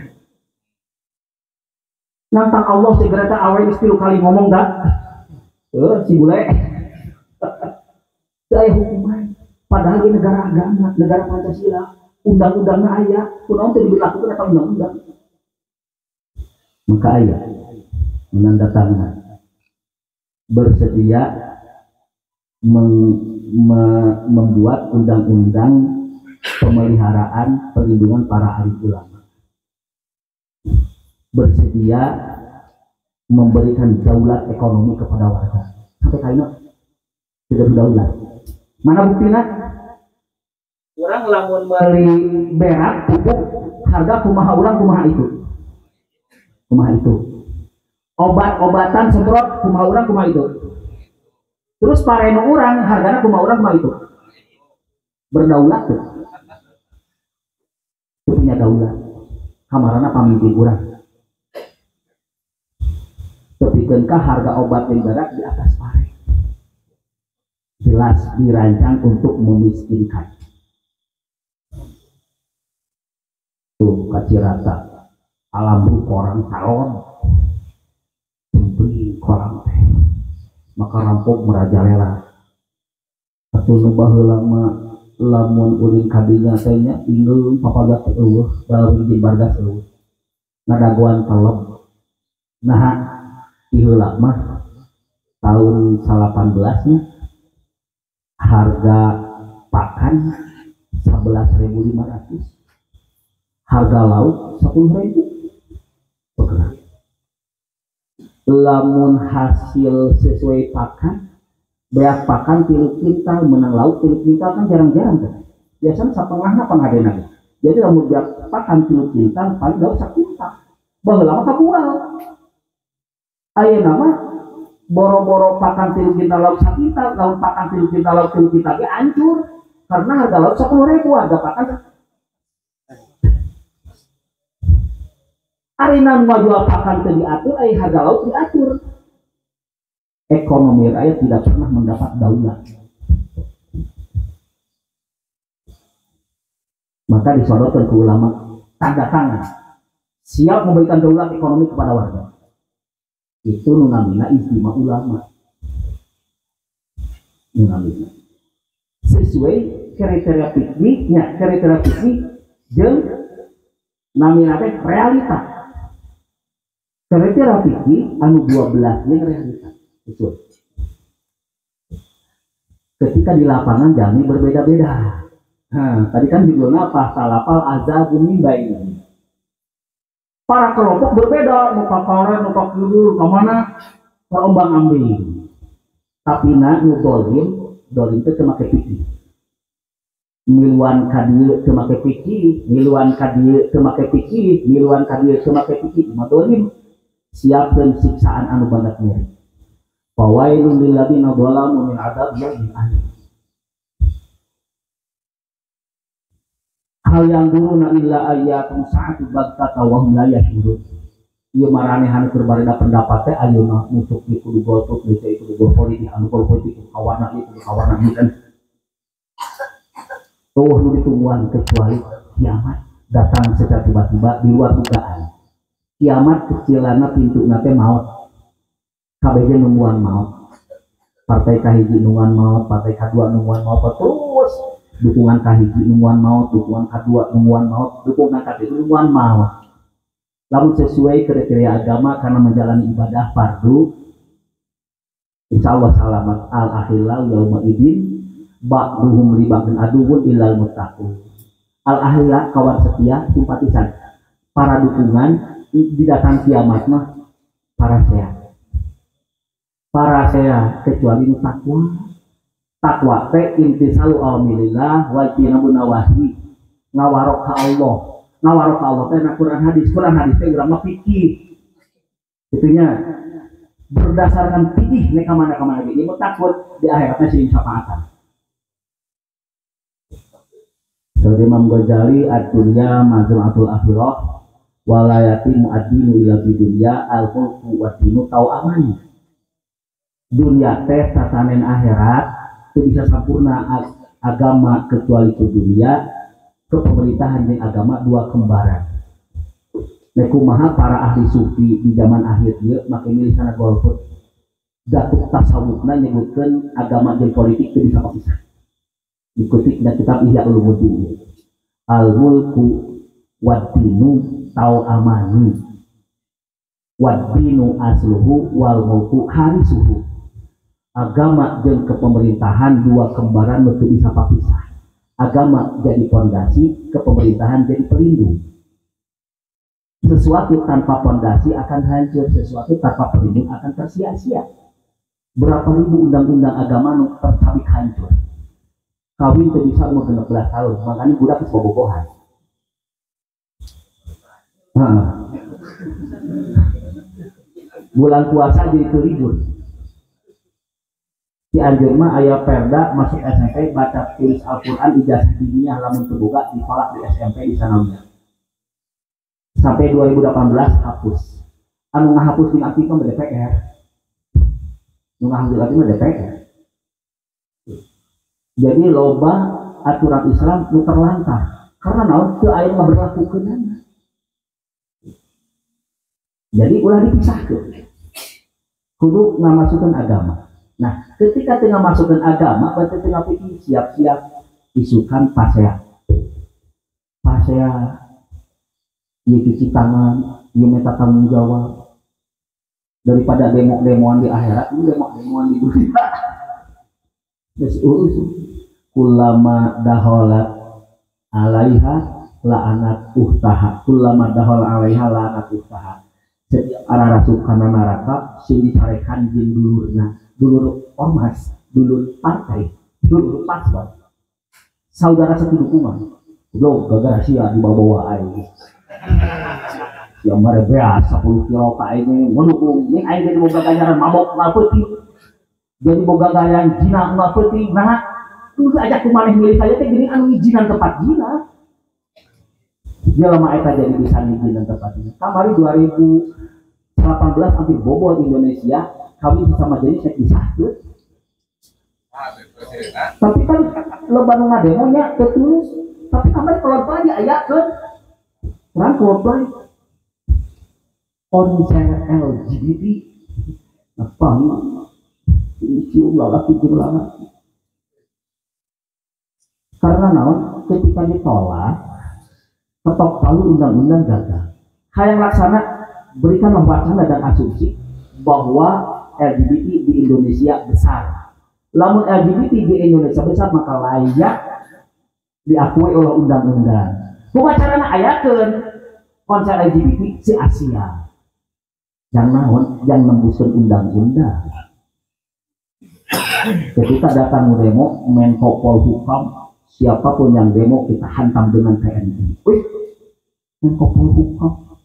Nantang Allah segera teh awe geus 3 kali ngomong da. Si bule. Daya hukuman. Padahal ini negara agama, negara Pancasila, undang-undangnya aya, kunaon teh diberlakukan eta undang-undang. Maka aya menandatangani bersedia membuat undang-undang pemeliharaan perlindungan para alim ulama, bersedia memberikan daulat ekonomi kepada warga. Sampai kayaknya tidak daulat. Mana buktinya? Orang lamun beli berak pupuk harga kumaha urang kumaha itu, kumaha itu. Obat-obatan semprot kumaha urang kumaha itu. Terus pareno urang hargana kumaha urang kumaha itu. Berdaulat tuh. Itu punya daulat. Kamarana pamimpin urang. Tepikeun ka harga obat yang berak di atas pare. Jelas dirancang untuk memiskinkan. Tuh kacirata alambu korang calon jempling korang teh maka rampok merajalela. Atuh nu baheula mah lamun ulin kadinya teh nya ingeung papagas teh eueuh balaweung jeung bargas eueuh ngadagoan teleb. Nah iheula mah tahun 18 nya harga pakan 11.500, harga lauk 10.000 bergerak. Lamun hasil sesuai pakan, beak pakan 3 kintal menang lauk 3 kintal kan jarang-jarang kan. Biasanya sapengahna pangadena. Jadi lamun beak pakan 3 kintal paling lauk 1 kintal. Baheula mah kabual. Ayeuna mah boro-boro pakan 3 kintal lauk 1 kintal, lamun pakan 3 kintal lauk 3 kintal ge hancur karena harga lauk 10.000, harga pakan. Arina jual pakan teu diatur, ai harga lauk diatur. Ekonomi rakyat tidak pernah mendapat daulat. Maka disodorkan ke ulama tanda tangan siap memberikan daulat ekonomi kepada warga. Itu nunamina ijtima ulama. Nunamina sesuai kriteria fikihnya, kriteria fikih jeung namina teh realita. Kriteria fikih anu 12 nya realita. Betul. Ketika di lapangan jami berbeda-beda. Nah, tadi kan judulnya apa? Salapal azabun min baini. Para kelompok berbeda, nu ka kanan, nu ka kidul, ka mana terombang-ambing. Tapi na nu dolim, dolim teh teu make fikih. Miluan ka dieu teu make fikih, miluan ka dieu teu make fikih, miluan ka dieu teu make fikih, mah dolim. Siapkeun siksaan anu banget nyeri. Fawailun lil ladzina dzalamu min adzab yaumin alim. Hal yang duruna illa ayyatum sa'atu baghtata wa hum la yashurun. Ieu maranehan keur bareda pendapat teh ayeuna musuh ieu kudu golput, ieu kudu gol politik, anu gol politik kawarna ieu kudu kawarna ieu kan. Eueuh nu ditungguan kecuali kiamat datang secara tiba-tiba di luar dugaan. Kiamat kecilana pintuna teh maot. KBG nungguan maot. Partai kahiji nungguan maot, partai kadua nungguan maot, terus dukungan kahiji nungguan maot, dukungan kadua nungguan maot, dukungan katilu nungguan maot. Lamun sesuai kriteria agama karena menjalani ibadah fardu, insya Allah selamat. Al akhillau yauma idin ba'duhum li ba'din aduwwun illal muttaqun. Al akhillah kawan setia simpatisan para dukungan di datang kiamat mah para sehat. Para sehat kecuali nu takwa. Takwa teh imtisalu awamilillah wa ijtinabun nawahi. Ngawarok ka Allah. Ngawarok ka Allah teh na Quran hadis. Quran hadis teh urang mah fikih. Itunya berdasarkan fikih nek ka mana-mana ge. Ieu takut di akhiratnya sing syafaatan. Saur Imam Ghazali ad-dunya mazra'atul akhirah walayati mu'addinu ila bidunya al-mulku wa dinu tau'amani. Dunia teh tatanen akhirat teu bisa sempurna agama kecuali ke dunia, ke pemerintahan jeung agama dua kembaran. Nek kumaha para ahli sufi di zaman akhir ieu make milih kana golput. Datuk tasawufna nyebutkeun agama jeung politik teu bisa kapisah. Dikutip dari kitab Ihya Ulumuddin. Al-mulku wa dinu tau'amani. Wadinu asluhu wal mulku harisuhu. Agama jeung kepemerintahan dua kembaran nu teu bisa papisah. Agama jadi pondasi, kepemerintahan jadi pelindung. Sesuatu tanpa pondasi akan hancur, sesuatu tanpa pelindung akan tersia-sia. Berapa ribu undang-undang agama nu tertabik hancur. Kawin teu bisa umur 16 tahun, makanya budak geus bobogohan. Heeh. Bulan puasa jadi teu libur. Cianjur mah aya perda masuk SMP baca tulis Al-Qur'an ijazah diniyah lamun teu boga ditolak di SMP di sananya. Sampai 2018 hapus. Anu ngahapus di aktif mah DPR. Nu ngahapus di aktif mah DPR. Jadi loba aturan Islam nu terlantar karena naon teu aya nu berlakukeunana. Jadi ulah dipisahkeun. Kudu ngamasukkeun agama. Nah, ketika tengah masukkan agama, berarti tengah pikir siap-siap isukan pasea. Pasea, ieu cuci tangan, ieu minta tanggung jawab. Daripada demo-demoan di akhirat, ini demo-demoan di dunia. Terus urus kulama daholat alaiha la'anat uhtaha. Kulama daholat alaiha la'anat uhtaha. Setiap arah rasukan kana neraka sing dicarekan jeung dulurna. Dulur ormas, dulur partai, dulur paslon, saudara satu dukungan, belum gara-gara sia dibawa-bawa aing. Sia mare beas 10 kilo ka aing mendukung, ning aing jadi boga ganjaran mabok moal peuting. Jadi boga ganjaran zina moal peuting. Nah, udah ajak ku maneh milih saya teh geuning anu ngijinan tempat zina. Jelema eta jadi bisa ngijinan tempat zina. Kamari 2018 hampir bobol Indonesia. Kawin sesama jenis yang disahkeun. Tapi kan loba nu ngademonya teu tulus. Tapi kamari kelompok diayakeun. Urang kelompok konser LGBT. Apa cium lalaki jeung lalaki. Karena naon ketika ditolak ketok palu undang-undang gagal. Hayang laksana berikan wacana dan asumsi bahwa LGBT di Indonesia besar. Lamun LGBT di Indonesia besar maka layak diakui oleh undang-undang. Kumaha carana ayakeun konser LGBT se Asia. Yang naon yang nembuskeun undang-undang. Ketika datang demo Menko Polhukam, siapapun yang demo kita hantam dengan TNI. Wih, Menko Polhukam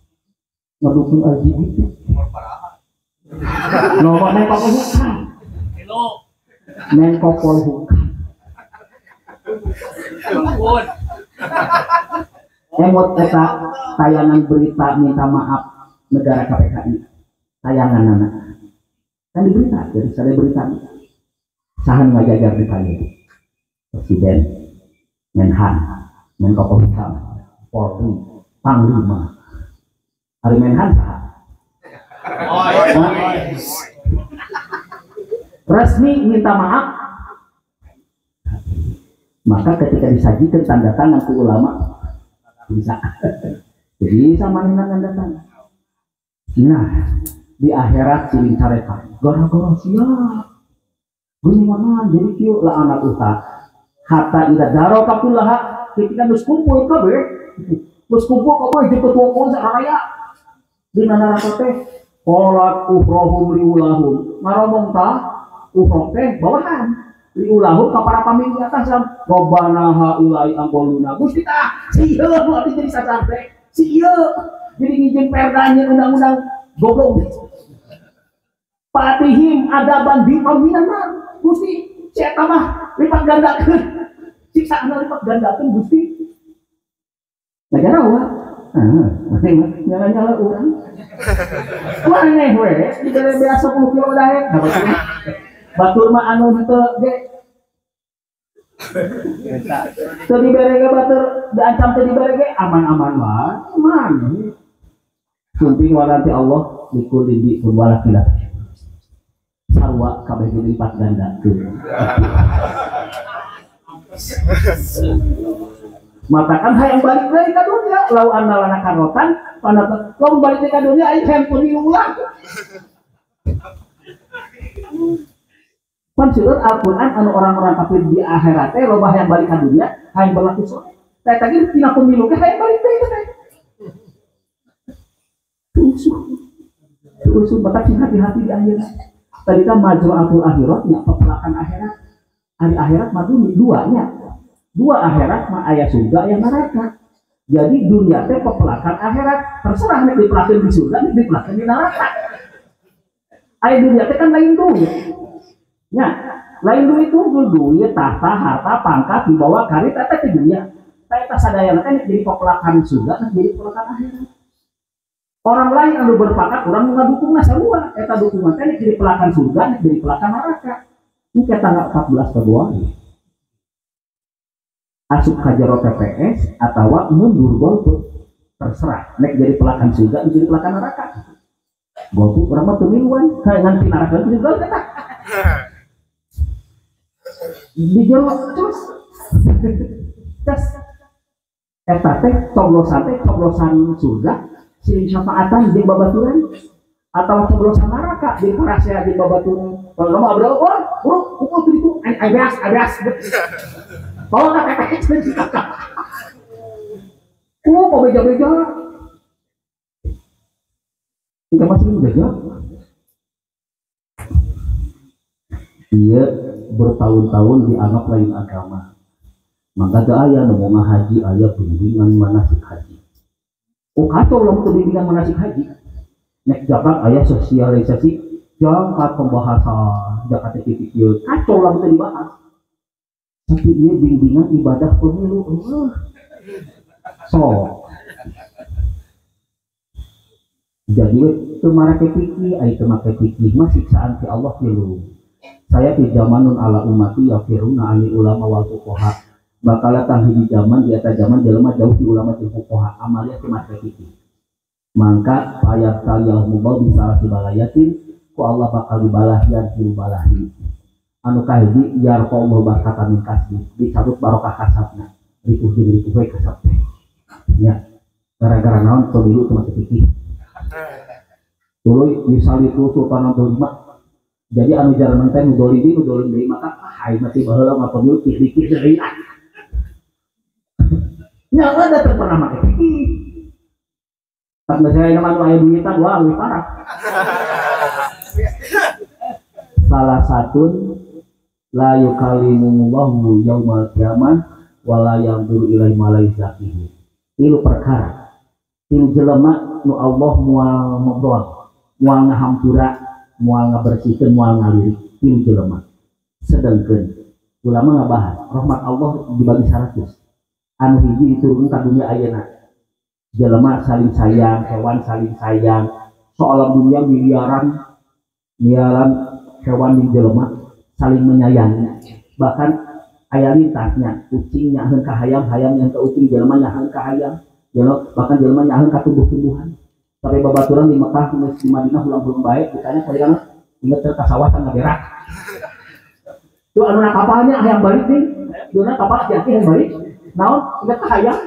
ngedukung LGBT. Nomor Menko Polhukam. Menko Polhukam. Emot eta tayangan berita minta maaf negara KPKI. Tayangan anak. Kan diberita, jadi saya berita. Sahan ngajajar di kayu. Presiden, Menhan, Menko Polhukam, Polri, Panglima. Hari Menhan saha? Resmi minta maaf. Maka ketika disajikan tanda tangan ke ulama bisa. Jadi sama dengan tanda tangan. Nah, di akhirat siling carekan gara-gara siap. Gini mana jadi kieu lah anak uta. Hatta ida daroka kullaha ketika geus kumpul kabeh, geus kumpul kabeh jeung ketua konser raya. Di neraka teh qalat ukhrohum liulahum. Ngaromong tah ukhroh teh bawahan. Liulahum ka para pamimpin atasan. Robbana haulai angkoluna. Gusti tah sieun nu abdi jadi sasar teh. Sieun jadi ngijin perda nyeun undang-undang goblok. Patihim adaban bi paminan. Gusti ceta mah lipat gandakeun. Siksaan lipat gandakeun Gusti. Negara ulah. Nyala-nyala urang. Maneh we, dibere beas 10 kilo daek. Batur mah anu henteu ge. Teu dibere ge batur, diancam teu dibere ge aman-aman wae. Aman. Sumping waranti Allah likulli bi wala khilaf. Sarua kabeh dilipat gandakeun. Matakan hayang balik deui ka dunia lau analana karotan panata lamun balik deui ka dunia aing hayang pemilu ulang. Pan seueur Al-Qur'an anu orang-orang kafir di akhirat teh loba hayang balik ka dunia hayang berlaku soleh. Teh tadi tina pemilu ge hayang balik deui teh. Usuh batak sing hati-hati di akhirat. Tadi kan majra'atul akhirat nya pepelakan akhirat. Ari akhirat mah duanya. Dua akhirat mah aya surga aya neraka. Jadi dunia teh pepelakan akhirat, terserah nek dipelakeun di surga nek dipelakeun di neraka. Aya dunia teh kan lain duit. Nya, lain duit tuh duit, tahta, harta, pangkat dibawa karir eta teh dunia. Tah eta sadayana teh nek jadi pepelakan surga nek jadi pepelakan akhirat. Orang lain anu berpangkat urang nu ngadukungna sarua, eta dukungan teh nek jadi pelakan surga nek jadi pelakan neraka. Engke tanggal 14 Februari. Asup ka jero TPS atawa mundur golput terserah nek jadi pelakan surga nek jadi pelakan neraka. Golput urang mah teu miluan, kayak nganti neraka teu golput eta. Di jero terus tes eta teh coblosan surga siling syafaatan jeung babaturan atau coblosan neraka jeung parasea jeung babaturan. Kalau mah abra oh bro kumpul teu ditu ai beas ai beas. Bawa ka TPS kakak. Oh, mau beja-beja. Enggak masih beja. Iya bertahun-tahun dianggap lain agama. Maka ada aya nu mau haji aya bimbingan manasik haji. Oh kacau lah untuk bimbingan manasik haji. Nek jabat aya sosialisasi jangka pembahasan jangka titik ieu kacau lah untuk dibahas. Tapi ieu bimbingan ibadah pemilu. So jadi teu marake fikih ai teu make fikih mah siksaan ti Allah tilu. Saya di zamanun ala umati yafiruna anil ulama wal fuqaha. Bakal datang hiji zaman di eta zaman jelema jauh di ulama jeung fuqaha amalia teu make fikih. Mangka payat taliyahumullah bisa balayatin ku Allah bakal dibalahian tilu balahi. Anu kahiji yarfa'ullahu barakatan min kasbi dicabut barokah kasabna ripuh jeung ripuh we kasab teh. Nya gara-gara naon pemilu teu make fikih. Tuluy yusalitu sultan Abdul Lima. Jadi anu jaran teh nu dolimi nu dolim deui maka ai mati baheula mah pemilu kih-kih deui. Nya ada teu pernah make fikih. Tak misalnya nama nu aya duitan wah leuwih parah. Salah satu la yukallimullahu yaumal qiyamah wala yanzuru ilaihi malaikatuhu. Tilu perkara. Tilu jelema nu Allah moal ngobrol, moal ngahampura, moal ngabersihkeun, moal ngalirik. Tilu jelema. Sedengkeun ulama ngabahas rahmat Allah dibagi 100. Anu hiji diturunkeun ka dunia ayeuna. Jelema saling sayang, hewan saling sayang. Soal dunia miliaran miliaran hewan di jelema saling menyayangi. Bahkan aya lintasnya, kucing nyaheun ka hayam, hayam nyaheun ka ucing, jelema nyaheun ka hayam, jelema bahkan jelema nyaheun ka tumbuh-tumbuhan. Sampai babaturan di Mekah, di Madinah ulang-ulang baik, ditanya kali inget ka sawah tangga berak. Tuh anu kapalnya hayam balik nih, duna kapal aki-aki hayam balik. Naon inget ka hayam.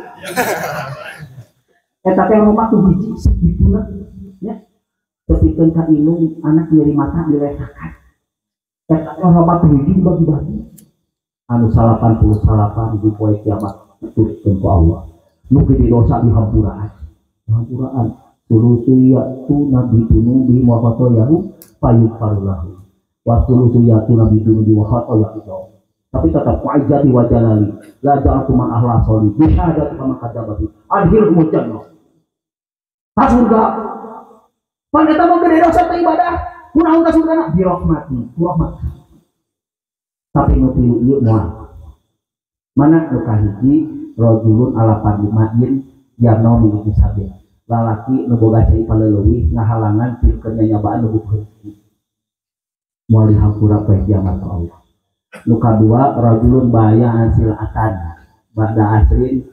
Eta teh rumah tuh hiji segituna nya. Tepikeun ka indung anak nyeri mata diletakan. Eta teh rumah tuh hiji dibagi-bagi. Anu 89 di poe kiamat diturunkeun ku Allah. Nu gede dosa dihampuraan. Dihampuraan. Sulusu yatu nabi dunubi wa khatayahu fayughfarulahu. Wa sulusu yatu nabi dunubi wa khatayahu. Tapi tetap wa'izati wa jalali la ja'altu man ahla soli bi syahadati man kadzabati adkhilhumul jannah. Ka surga. Pan eta mah gede dosa teh ibadah. Kunaon ka surgana? Bi rahmati, ku rahmat. Tapi nu tilu ieu moal. Mana nu kahiji rajulun ala fadlimain yarno min sabil. Lalaki nu boga cai paleuwih ngahalangan pikeun nyanyabaan nu butuh rezeki. Moal dihampura poe kiamat ku Allah. Nu kadua rajulun baya silatan ba'da asrin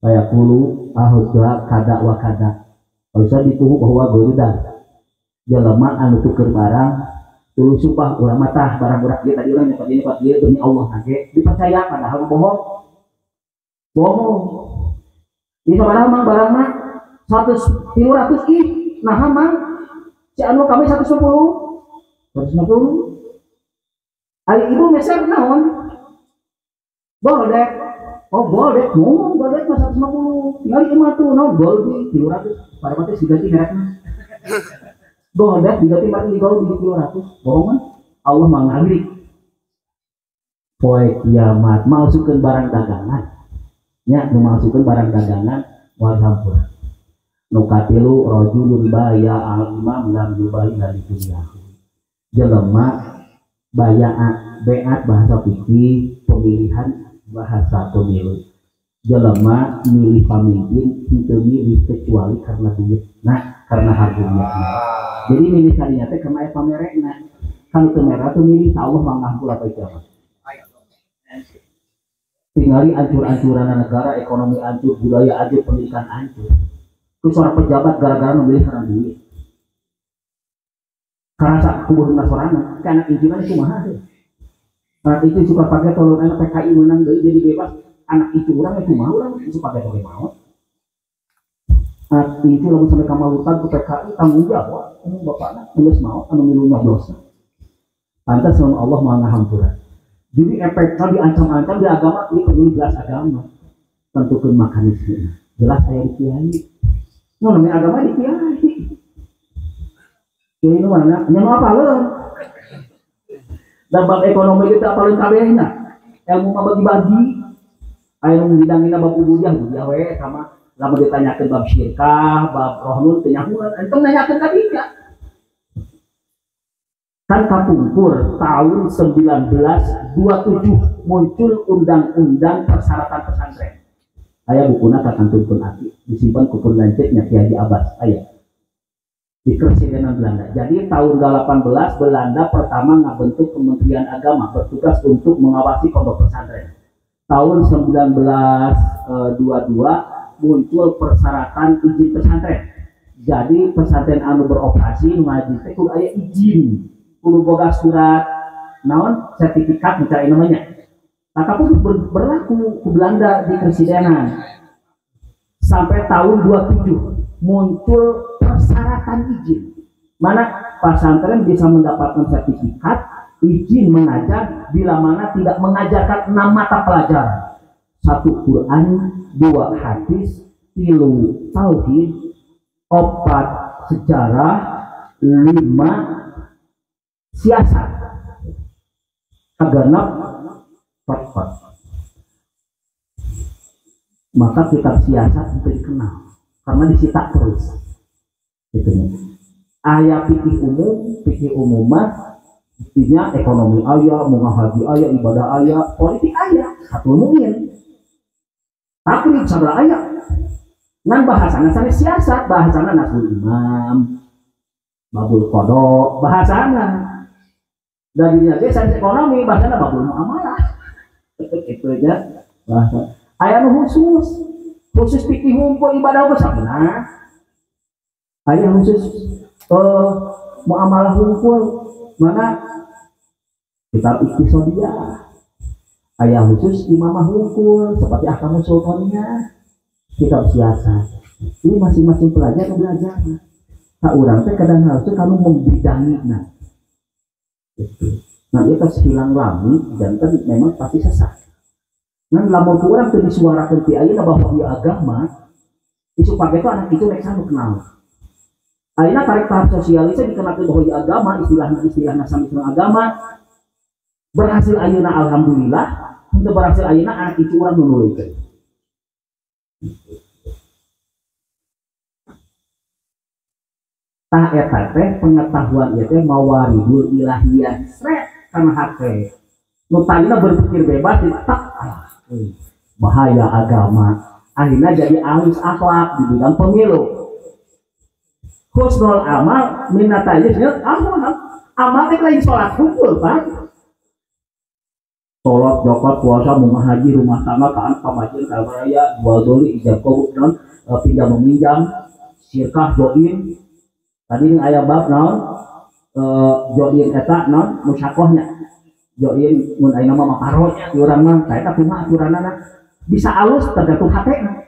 fayaqulu ahudda kada wa kada. Bisa dituhu bahwa goruda jelema anu tuker barang tuluy sumpah urang mah tah barang urang ieu tadi urang nyokot ieu nyokot ieu demi Allah nage dipercaya padahal bohong. Bohong. Ieu sabaraha mang barangna? 100 300 ih. Nah mang si anu kami 110. 150. Ari ibu meser naon? Goldek. Oh goldek, mau goldek mah 150. Tinggal ieu mah tuh naon Golbi 300. Pada mah teh diganti merekna. Goldek diganti mah di Golbi 300. Bohong kan? Allah mah ngalirik. Poe kiamat malsukeun barang dagangan. Nya nu malsukeun barang dagangan moal hampura. Nu katilu rajulun baya al-imam lam yubayi li dunya. Jelema bayaat, beat bahasa fikih, pemilihan bahasa pemilu. Jelema milih pamimpin henteu milih kecuali karena duit. Nah, karena harga duitna. Jadi milih kadinya teh karena aya pamerekna. Kan teu merah teu milih ka Allah mah ngahampura poe kiamat. Tingali ancur-ancuran negara, ekonomi hancur, budaya hancur, pendidikan hancur. Terus seorang pejabat gara-gara memilih karena duit. Karasa kubur nasorana, ke anak injuran itu mahal. Anak itu suka pakai tolong anak PKI menang deui jadi bebas. Anak itu orang itu mau orang itu pakai tolong mau. Anak itu lamun sampai ka malutan ku PKI tanggung jawab, anu bapakna geus mau anu milu nyoblos. Pantas sama Allah Maha Ngahampura. Jadi efeknya diancam-ancam di agama, ini peduli jelas agama. Tentukan mekanisme. Jelas saya di kiai. No, namanya agama di kiai. Kiai itu mana? Nya apa lo? Dan bab ekonomi kita paling kabehna. Ilmu mah bagi-bagi. Aya nu bidangina bab ubudiyah, ubudiyah we sama lamun ditanyakeun bab syirkah, bab rohnun teu nyahueun, entong nanyakeun ka dinya. Kan kapungkur tahun 1927 muncul undang-undang persyaratan pesantren. Aya bukuna kakantunkeun aki, disimpan ku pun lanceuknya Ki Haji Abbas aya. Di Keresidenan Belanda. Jadi tahun 18 Belanda pertama ngabentuk Kementerian Agama bertugas untuk mengawasi pondok pesantren. Tahun 1922 muncul persyaratan izin pesantren. Jadi pesantren anu beroperasi ngaji teh kudu aya izin, kudu boga surat naon sertifikat mencari namanya. Nah, tapi berlaku ke Belanda di Keresidenan. Sampai tahun 27 muncul persyaratan izin. Mana pesantren bisa mendapatkan sertifikat izin mengajar bila mana tidak mengajarkan 6 mata pelajaran. 1 Quran, 2 hadis, 3 tauhid, 4 sejarah, 5 siasat. Kagenep 4. Maka kitab siasat itu dikenal karena disita terus. Gitu. Ayat fikih umum mah intinya ekonomi ayah, munga haji ayah, ibadah ayah, politik ayah, satu mungkin. Taklid segala ayah. Ngan bahasana sanes siasat, bahasana nasbul imam, babul qada, bahasana. Dan dunia ge sanes ekonomi, bahasana babul muamalah. Itu aja bahasa. Aya nu khusus, khusus fikih hukum ibadah geus benar. Aya khusus muamalah hukum mana kitab iqtisodiyah. Aya khusus imamah hukum seperti ahkamul sultaniyah, kitab siasat. Ini masing-masing pelajar belajar. Tak urang teh kadang harus kamu membidangi nah. Gitu. Nah, ieu tos hilang lami janten memang pasti sesat. Ngan lamun ku urang teu disuarakeun ti ayeuna bahwa ieu agama, isu pake itu anak itu rek sanu kenal. Ayeuna karek tahap sosialisnya dikenalkeun bahwa ieu agama, istilahna sami sareng agama. Berhasil ayeuna alhamdulillah, henteu berhasil ayeuna anak itu urang nu nuluykeun. Tah eta teh pengetahuan ieu teh mawaridul ilahiyah sret kana hate. Nu tadina berpikir bebas di tak bahaya agama. Akhirnya jadi alus akhlak di bidang pemilu. Husnul amal minatayyiz amal. Amal teh lain salat hukum, Pak. Salat, zakat, puasa, munga haji, rumah tangga, kaan, pamajikan, kamaraya, jual beli, ijab kabul, non, pinjam meminjam, syirkah, join. Tadi ini aya bab naon join eta naon musyakohnya. Join mun ayeuna mah makarot di urang mah, eta kumaha aturanana. Bisa alus tergantung hatena.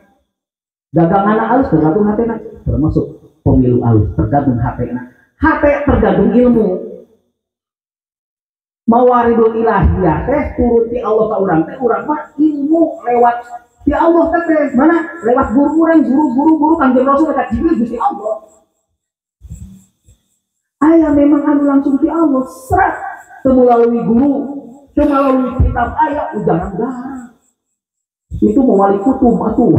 Dagangan alus tergantung hatena, termasuk pemilu alus tergantung hatena. Hate tergantung ilmu. Mawaridul ilahiyah teh turun ti Allah ka urang teh urang mah ilmu lewat ti Allah teh mana lewat guru urang, guru Kanjeng Rasul ka Jibril Gusti Allah. Aya memang anu langsung ti Allah serat teu melalui guru, teu melalui kitab aya ujangan dah. Itu mau wali kutub atuh.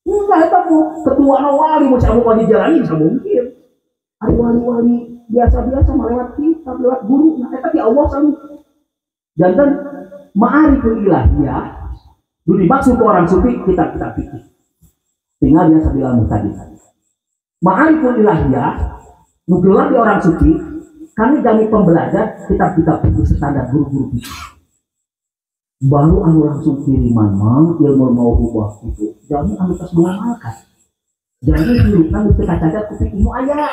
Enggak eta mah ketua wali mau siapa mau dijalani bisa mungkin. Ada wali-wali biasa-biasa melewat kitab, lewat guru. Nah, eta ti Allah sami. Janten ma'ariful ilahiyah nu dimaksud ke orang sufi kitab-kitab fikih. Tinggal dia sabila muhtadi. Ma'ariful ilahiyah nu gelar di orang sufi, kami jami pembelajar kitab-kitab fikih standar guru-guru fikih. Baru anu langsung kiriman mah ilmu mauhubah itu. Jami anu tos mengamalkan. Jami hirupna geus teu kacacat ku fikih nu aya.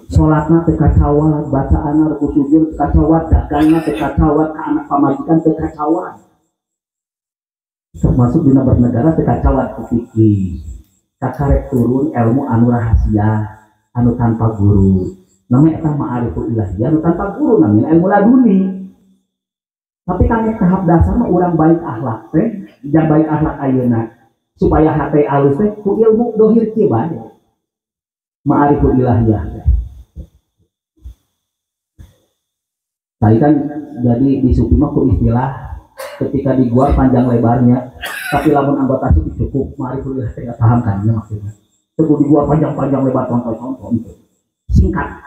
Salatna teu kacawat, bacaanna ruku sujud teu kacawat, dagangna teu kacawat, ka anak pamajikan teu kacawat. Termasuk dina bernegara teu kacawat ku fikih. Kakarek turun ilmu anu rahasia, anu tanpa guru. Namanya eta ma'ariful ilahiyah anu tanpa guru namanya ilmu laduni. Tapi kami tahap dasar mah urang baik akhlak teh, jang baik akhlak ayeuna supaya hate alus teh ku ilmu dohir kieu bae. Ma'ariful ilahiyah teh. Tadi kan jadi di sufi mah ku istilah ketika di gua panjang lebarnya, tapi lamun anggota sufi cukup ma'ariful ilahiyah teh paham kan nya maksudnya. Teu di gua panjang-panjang lebar contoh-contoh itu. Singkat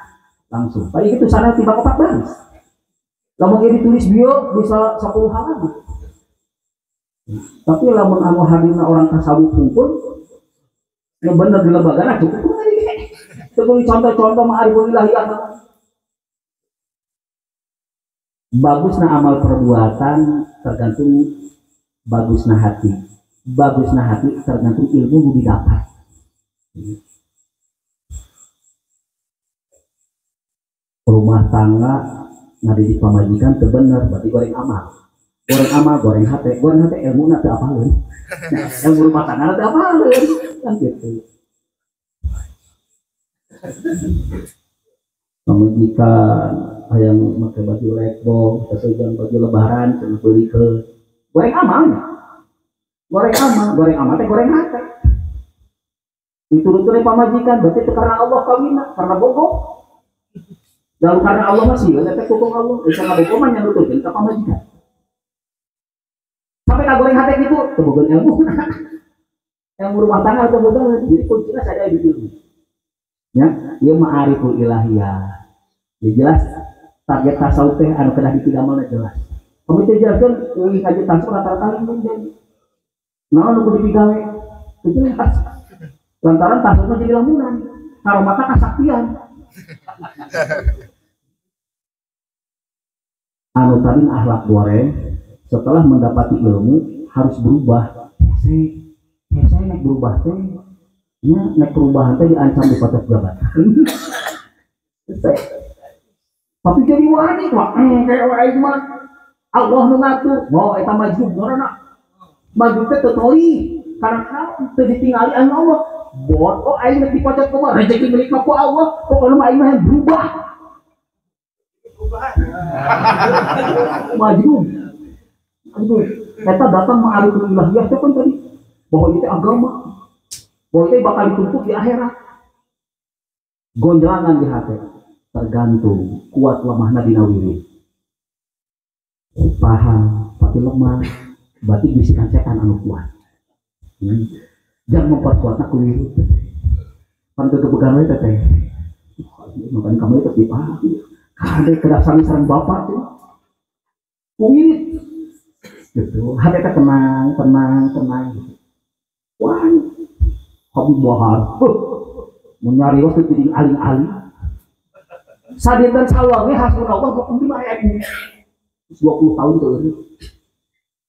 langsung. Tadi itu sana tiba 4 baris. Lamun ieu ditulis bio bisa 10 halaman. Tapi lamun anu hadirna orang tasawuf kumpul nu bener di lembagana cukup tadi. Teu contoh-contoh ma'ariful ilahiyah. Bagusna amal perbuatan tergantung bagusna hati. Bagusna hati tergantung ilmu nu didapat. Rumah tangga ngadidik pamajikan teu bener berarti goreng amal. Goreng amal, goreng hate, goreng hate ilmuna teu apaleun. Ilmu rumah tangga teu apaleun kan gitu. Pamajikan hayang make baju lekbong, sesuai baju lebaran cenah beulikeun. Goreng amalnya. Goreng amal, goreng amal teh goreng hate. Diturut-turut pamajikan berarti teu karena Allah kawinna, karena bogoh. Lalu karena Allah masih, teh kukung Allah, bisa ngabogoh mah nya nuturkeun ka pamajikan. Sampai ka goreng hate kitu, teu boga ilmu. Ilmu rumah tangga teu boga, jadi kuncina sadaya di ilmu. Ya, ieu ma'ariful ilahiyah. Ya jelas target tasawuf teh anu kedah dipidamelna jelas. Komi teh jelaskeun leuwih ngaji tasawuf rata-rata lain jadi. Naon nu kudu dipigawe? Teu jelas. Lantaran tasawuf mah jadi lamunan, karomata kasaktian. Anu tadi akhlak goreng, setelah mendapati ilmu harus berubah. Hese naik berubah teh, nya naik perubahan teh diancam dipotong jabatan. Tapi jadi wani mah, kayak aing mah Allah nu ngatur, oh eta majzub ngaranna. Majzub teh teu toli, karena naon teu ditingali anu Allah. Bot, oh aing nek dipocot kumaha rezeki milik mah ku Allah, pokona mah aing mah berubah. Majzub. Aduh, eta datang ma'ariful ilahiyah teh kan tadi bahwa itu agama, bahwa itu bakal dituntut di akhirat. Gonjlangan di hati tergantung kuat lemahna dina wirid. Paham tapi lemah, berarti bisikan setan anu kuat. Jangan memperkuatna ku wirid. Pan teu kepegang we teh. Makan kamu itu dipaham. Kade kedah sami sareng bapak teh. Ku wirid. Gitu. Hati teh tenang, tenang, tenang gitu. Wah, hobi bohar. Mun nyarios teh jadi aling-aling. Sadinten sawange hasbunallah 25.000. 20 tahun teu eureun.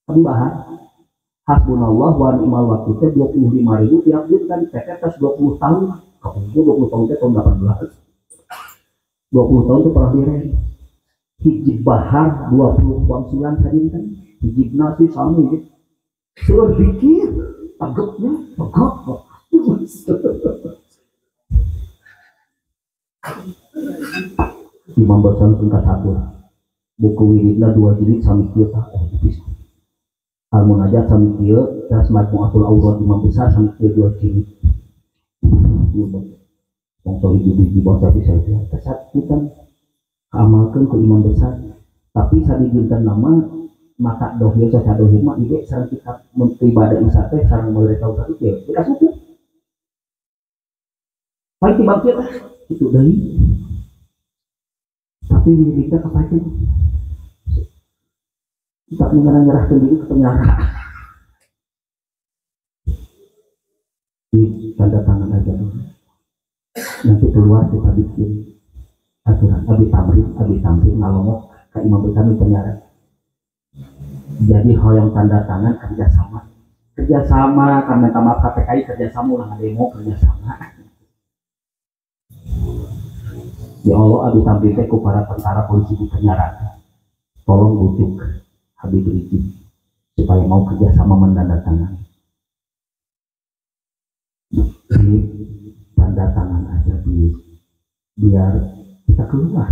Abi bahar hasbunallah wa ni'mal wakil teh 25.000 tiap dinten teh tos 20 tahun. Kapungkur 20 tahun teh tahun 18. 20 tahun teh pernah liren. Hiji bahar 20 wangsulan sadinten hiji nasi sami gitu. Seueur dikir tegepnya tegep. Imam Besar tingkat 1 buku wiridna 2 jilid sami kieu tah tipis. Al Munajat sami kieu terus Majmu'atul Aurad Imam Besar sami kieu 2 jilid. Wong hiji-hiji bangsa bisa itu tesat kita amalkeun ku imam besar tapi sadijunten nama mata dohir saca dohir mah ide sareng kitab ibadah isa teh sareng mereka usah kieu kita suku paling timbang kieu teh kitu deui tapi wiridna kapaceun tak nyerahkeun diri ke penjara di tanda tangan aja dulu. Nanti keluar kita bikin aturan abi tamrin ngalongok ke imam besar di penjara. Jadi hoyong tanda tangan kerjasama karena minta maaf KPKI kerjasama ulah demo kerjasama. Ya Allah abi tamrin teh ku para tentara polisi di penjara tolong bujuk Habib Rizik supaya mau kerjasama menandatangani. Jadi tanda tangan aja biar kita keluar.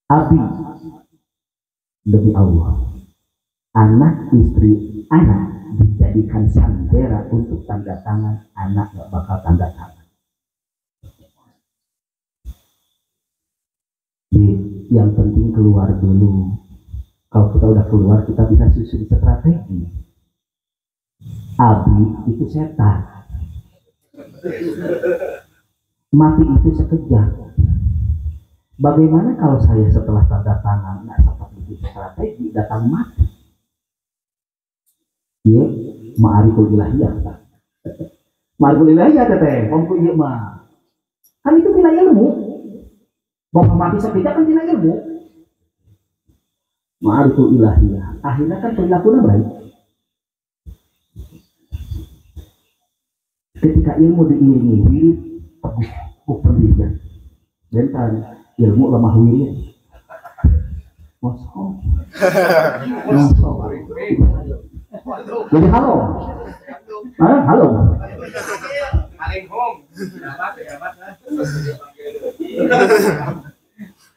Abi demi Allah, anak istri anak dijadikan sandera untuk tanda tangan, anak gak bakal tanda tangan. Jadi, yang penting keluar dulu. Kalau kita udah keluar kita bisa susun strategi. Abi itu setan. Mati itu sekejap. Bagaimana kalau saya setelah tanda tangan nggak sempat bikin strategi datang mati? Iya, ma'ariful ilahiyah. Ma'ariful ilahiyah teteh, kongku iya mah. Kan itu tina ilmu. Bapak mati sekejap kan tina ilmu. Ma'ariful ilahiyah. Akhirnya kan perilakunya baik. Ketika ilmu diiringi wirid teguh pendirian dan kan ilmu lemah wirid mosok jadi halo halo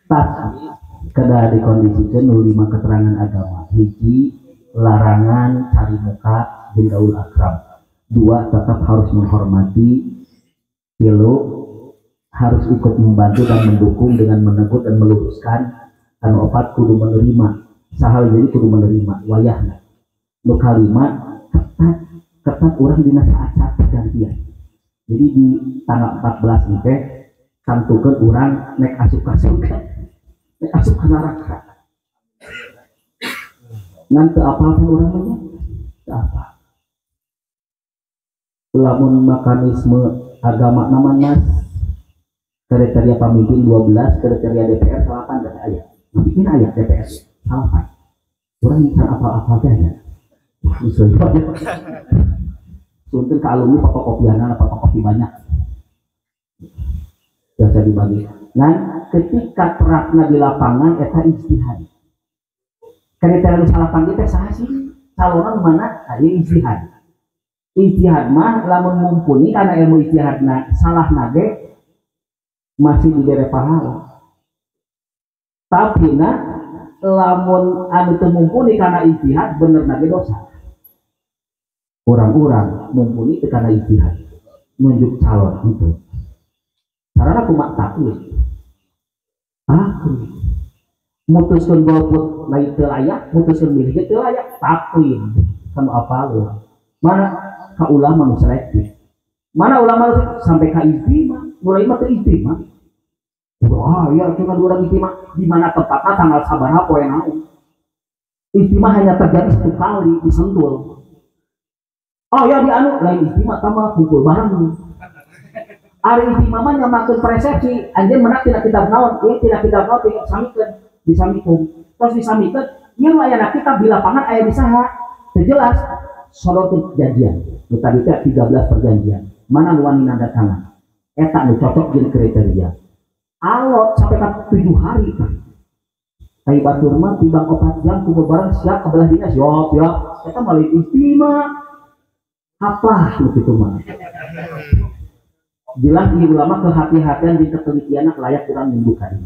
tak kada dikondisikan 5 keterangan agama. Hiji, larangan cari muka jeung gaul akrab. 2, tetap harus menghormati. 3, harus ikut membantu dan mendukung dengan menegur dan meluruskan. Anu 4, kudu menerima. Sahal jadi kudu menerima wayahna. Nu kalima, ketat urang dina saat-saat pergantian. Jadi di tanggal 14 engke tangtukeun urang nek asup ka surga, nek asup ka neraka. Ngan teu apal teh urang mah nya? Teu apal. Lamun mekanisme agama nama nas kriteria pemimpin 12, kriteria DPR 8 kata ayat. Bikin ayat DPR 8. Orang bisa apal-apal teh ya. Sunten ke alumni fotokopiana fotokopi banyak. Biasa dibagi. Nah, ketika terapna di lapangan eta ijtihad. Kriteria nu salapan teh saha sih? Calonan mana? Aya ijtihad. Ijtihad mah lamun mumpuni karena ilmu ijtihadna salah nage masih dibere pahala. Tapi na lamun anu teu mumpuni karena ijtihad bener nage dosa. Orang-orang mumpuni teu karena ijtihad nunjuk calon itu. Karena kumaha taklid. Taklid. Mutuskeun golput lain teu layak, mutuskeun milih teu layak, taklid. Kanu apal. Mana ka ulama nu selektif. Mana ulama sampai ka ijtima, mulai mah teu ijtima. Wah, ya cuma dua orang ijtima. Di mana tempatnya tanggal sabaraha poe naon. Ijtima hanya terjadi satu kali di Sentul. Oh ya di anu lain ijtima tambah kumpul bareng. Ari ijtima mah nyamakeun persepsi, anjeun menak tina kitab naon, ieu tina kitab naon tinggal samikeun, disamikeun. Terus disamikeun, ieu nu aya kitab di lapangan aya di saha? Teu jelas. Sodorkeun perjanjian. Nu tadi teh 13 perjanjian. Mana nu wani nanda tangan? Eta nu cocok jeung kriteria. Alot sampai ka 7 hari kan. Tai batur mah tibang 4 jam kumpul bareng siap ke belah dinya siap ya. Eta mah lain istimewa. Apa nu kitu mah. Jelas ieu ulama kehati-hatian jeung ketelitianna layak urang nyembuhkan.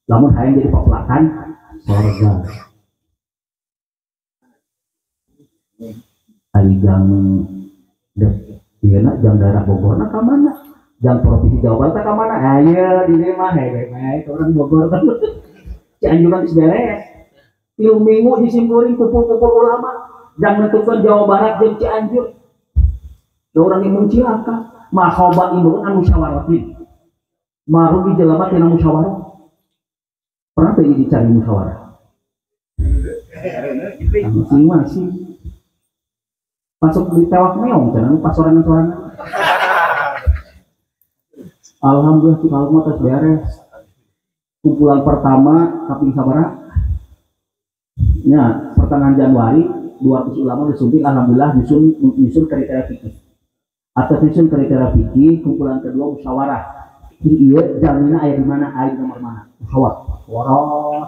Lamun hayang jadi pepelakan sorga. Ari jang ieu na jang daerah Bogorna ka mana? Jang provinsi Jawa Barat ka mana? Ayo di dieu mah heuh bae urang Bogor teh. Cianjuran geus beres. 3 minggu disimpurin kumpul-kumpul ulama jang nentukeun Jawa Barat jeung Cianjur. Da urang imun cilaka, mahoba imun anu musyawarah. Marugi jelema tina musyawarah. Pernah teh dicari musyawarah? Masing-masing masuk di tewak meong cenah nu pasorangan-sorangan. Alhamdulillah kalau mah tos beres. Kumpulan pertama kaping sabaraha? Nya pertengahan Januari 200 ulama disuntik, alhamdulillah nyusun kriteria fikih. Atas nyusun kriteria fikih, kumpulan kedua musyawarah. Ieu jamina aya di mana, aya di nomor mana? Musyawarah. Musyawarah.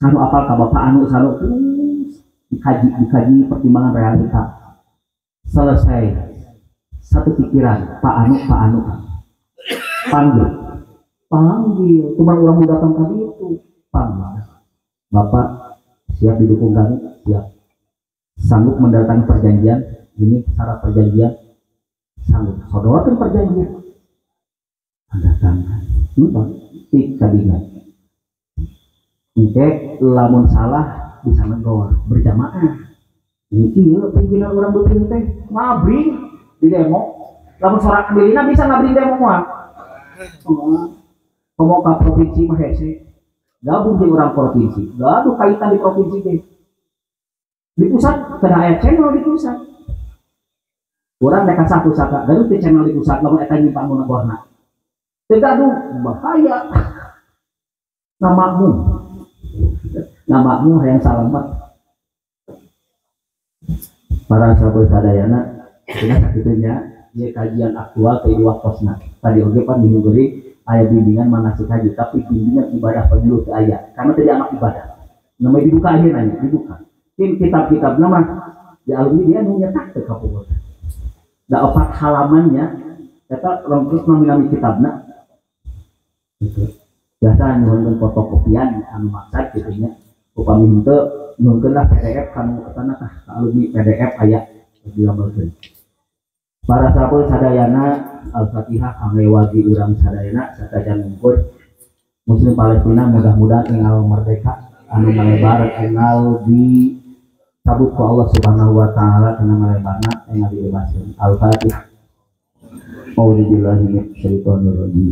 Sanu apal ka bapak anu sanu terus dikaji pertimbangan realita. Selesai. Satu pikiran, Pak Anu. Panggil. Cuma orang mau datang tadi itu. Panggil. Bapak siap didukung kami? Siap. Sanggup mendatangi perjanjian? Ini syarat perjanjian. Sanggup. Sodorkan perjanjian. Tanda tangan. Numpang. Tik kadingan. Engke lamun salah bisa negor berjamaah. Ini kieu pimpinan urang beuteung teh ngabring di demo. Lamun sorak ambilina bisa ngabring demo moal. Ngomong ka provinsi mah hese. Gabung di urang provinsi. Gaduh kaitan di provinsi teh. Di pusat kena aya channel di pusat. Urang mereka satu saka, gaduh teh channel di pusat lamun eta nyimpang nu negorna. Teu gaduh bahaya. Namamu hayang salamet. Para sahabat sadayana, cenah sakitunya ieu kajian aktual teh di waktosna. Tadi oge pan minggu aya bimbingan manasik haji, tapi bimbingan ibadah penyuluh teu aya karena teu dianggap ibadah. Namanya dibuka aja nanya, dibuka. Tim kitab-kitab nama di alumni dia nu nyetak teh ka pukul. Da 4 halamannya eta rongkes nami-nami kitabna. Gitu. Biasa nyuhunkeun fotokopian anu maksad kitu nya. Upami henteu nyuhunkeun lah PDF kanu etana tah ka alumni PDF aya dilamelkeun. Para sahabat sadayana Al-Fatihah kangge wagi urang sadayana satajan mungkur Muslim Palestina mudah-mudahan enggal merdeka anu malebar enggal dicabut ku Allah Subhanahu wa taala kana malebarna enggal dibebaskeun. Al-Fatihah. A'udzubillahi minasyaitonir rajim.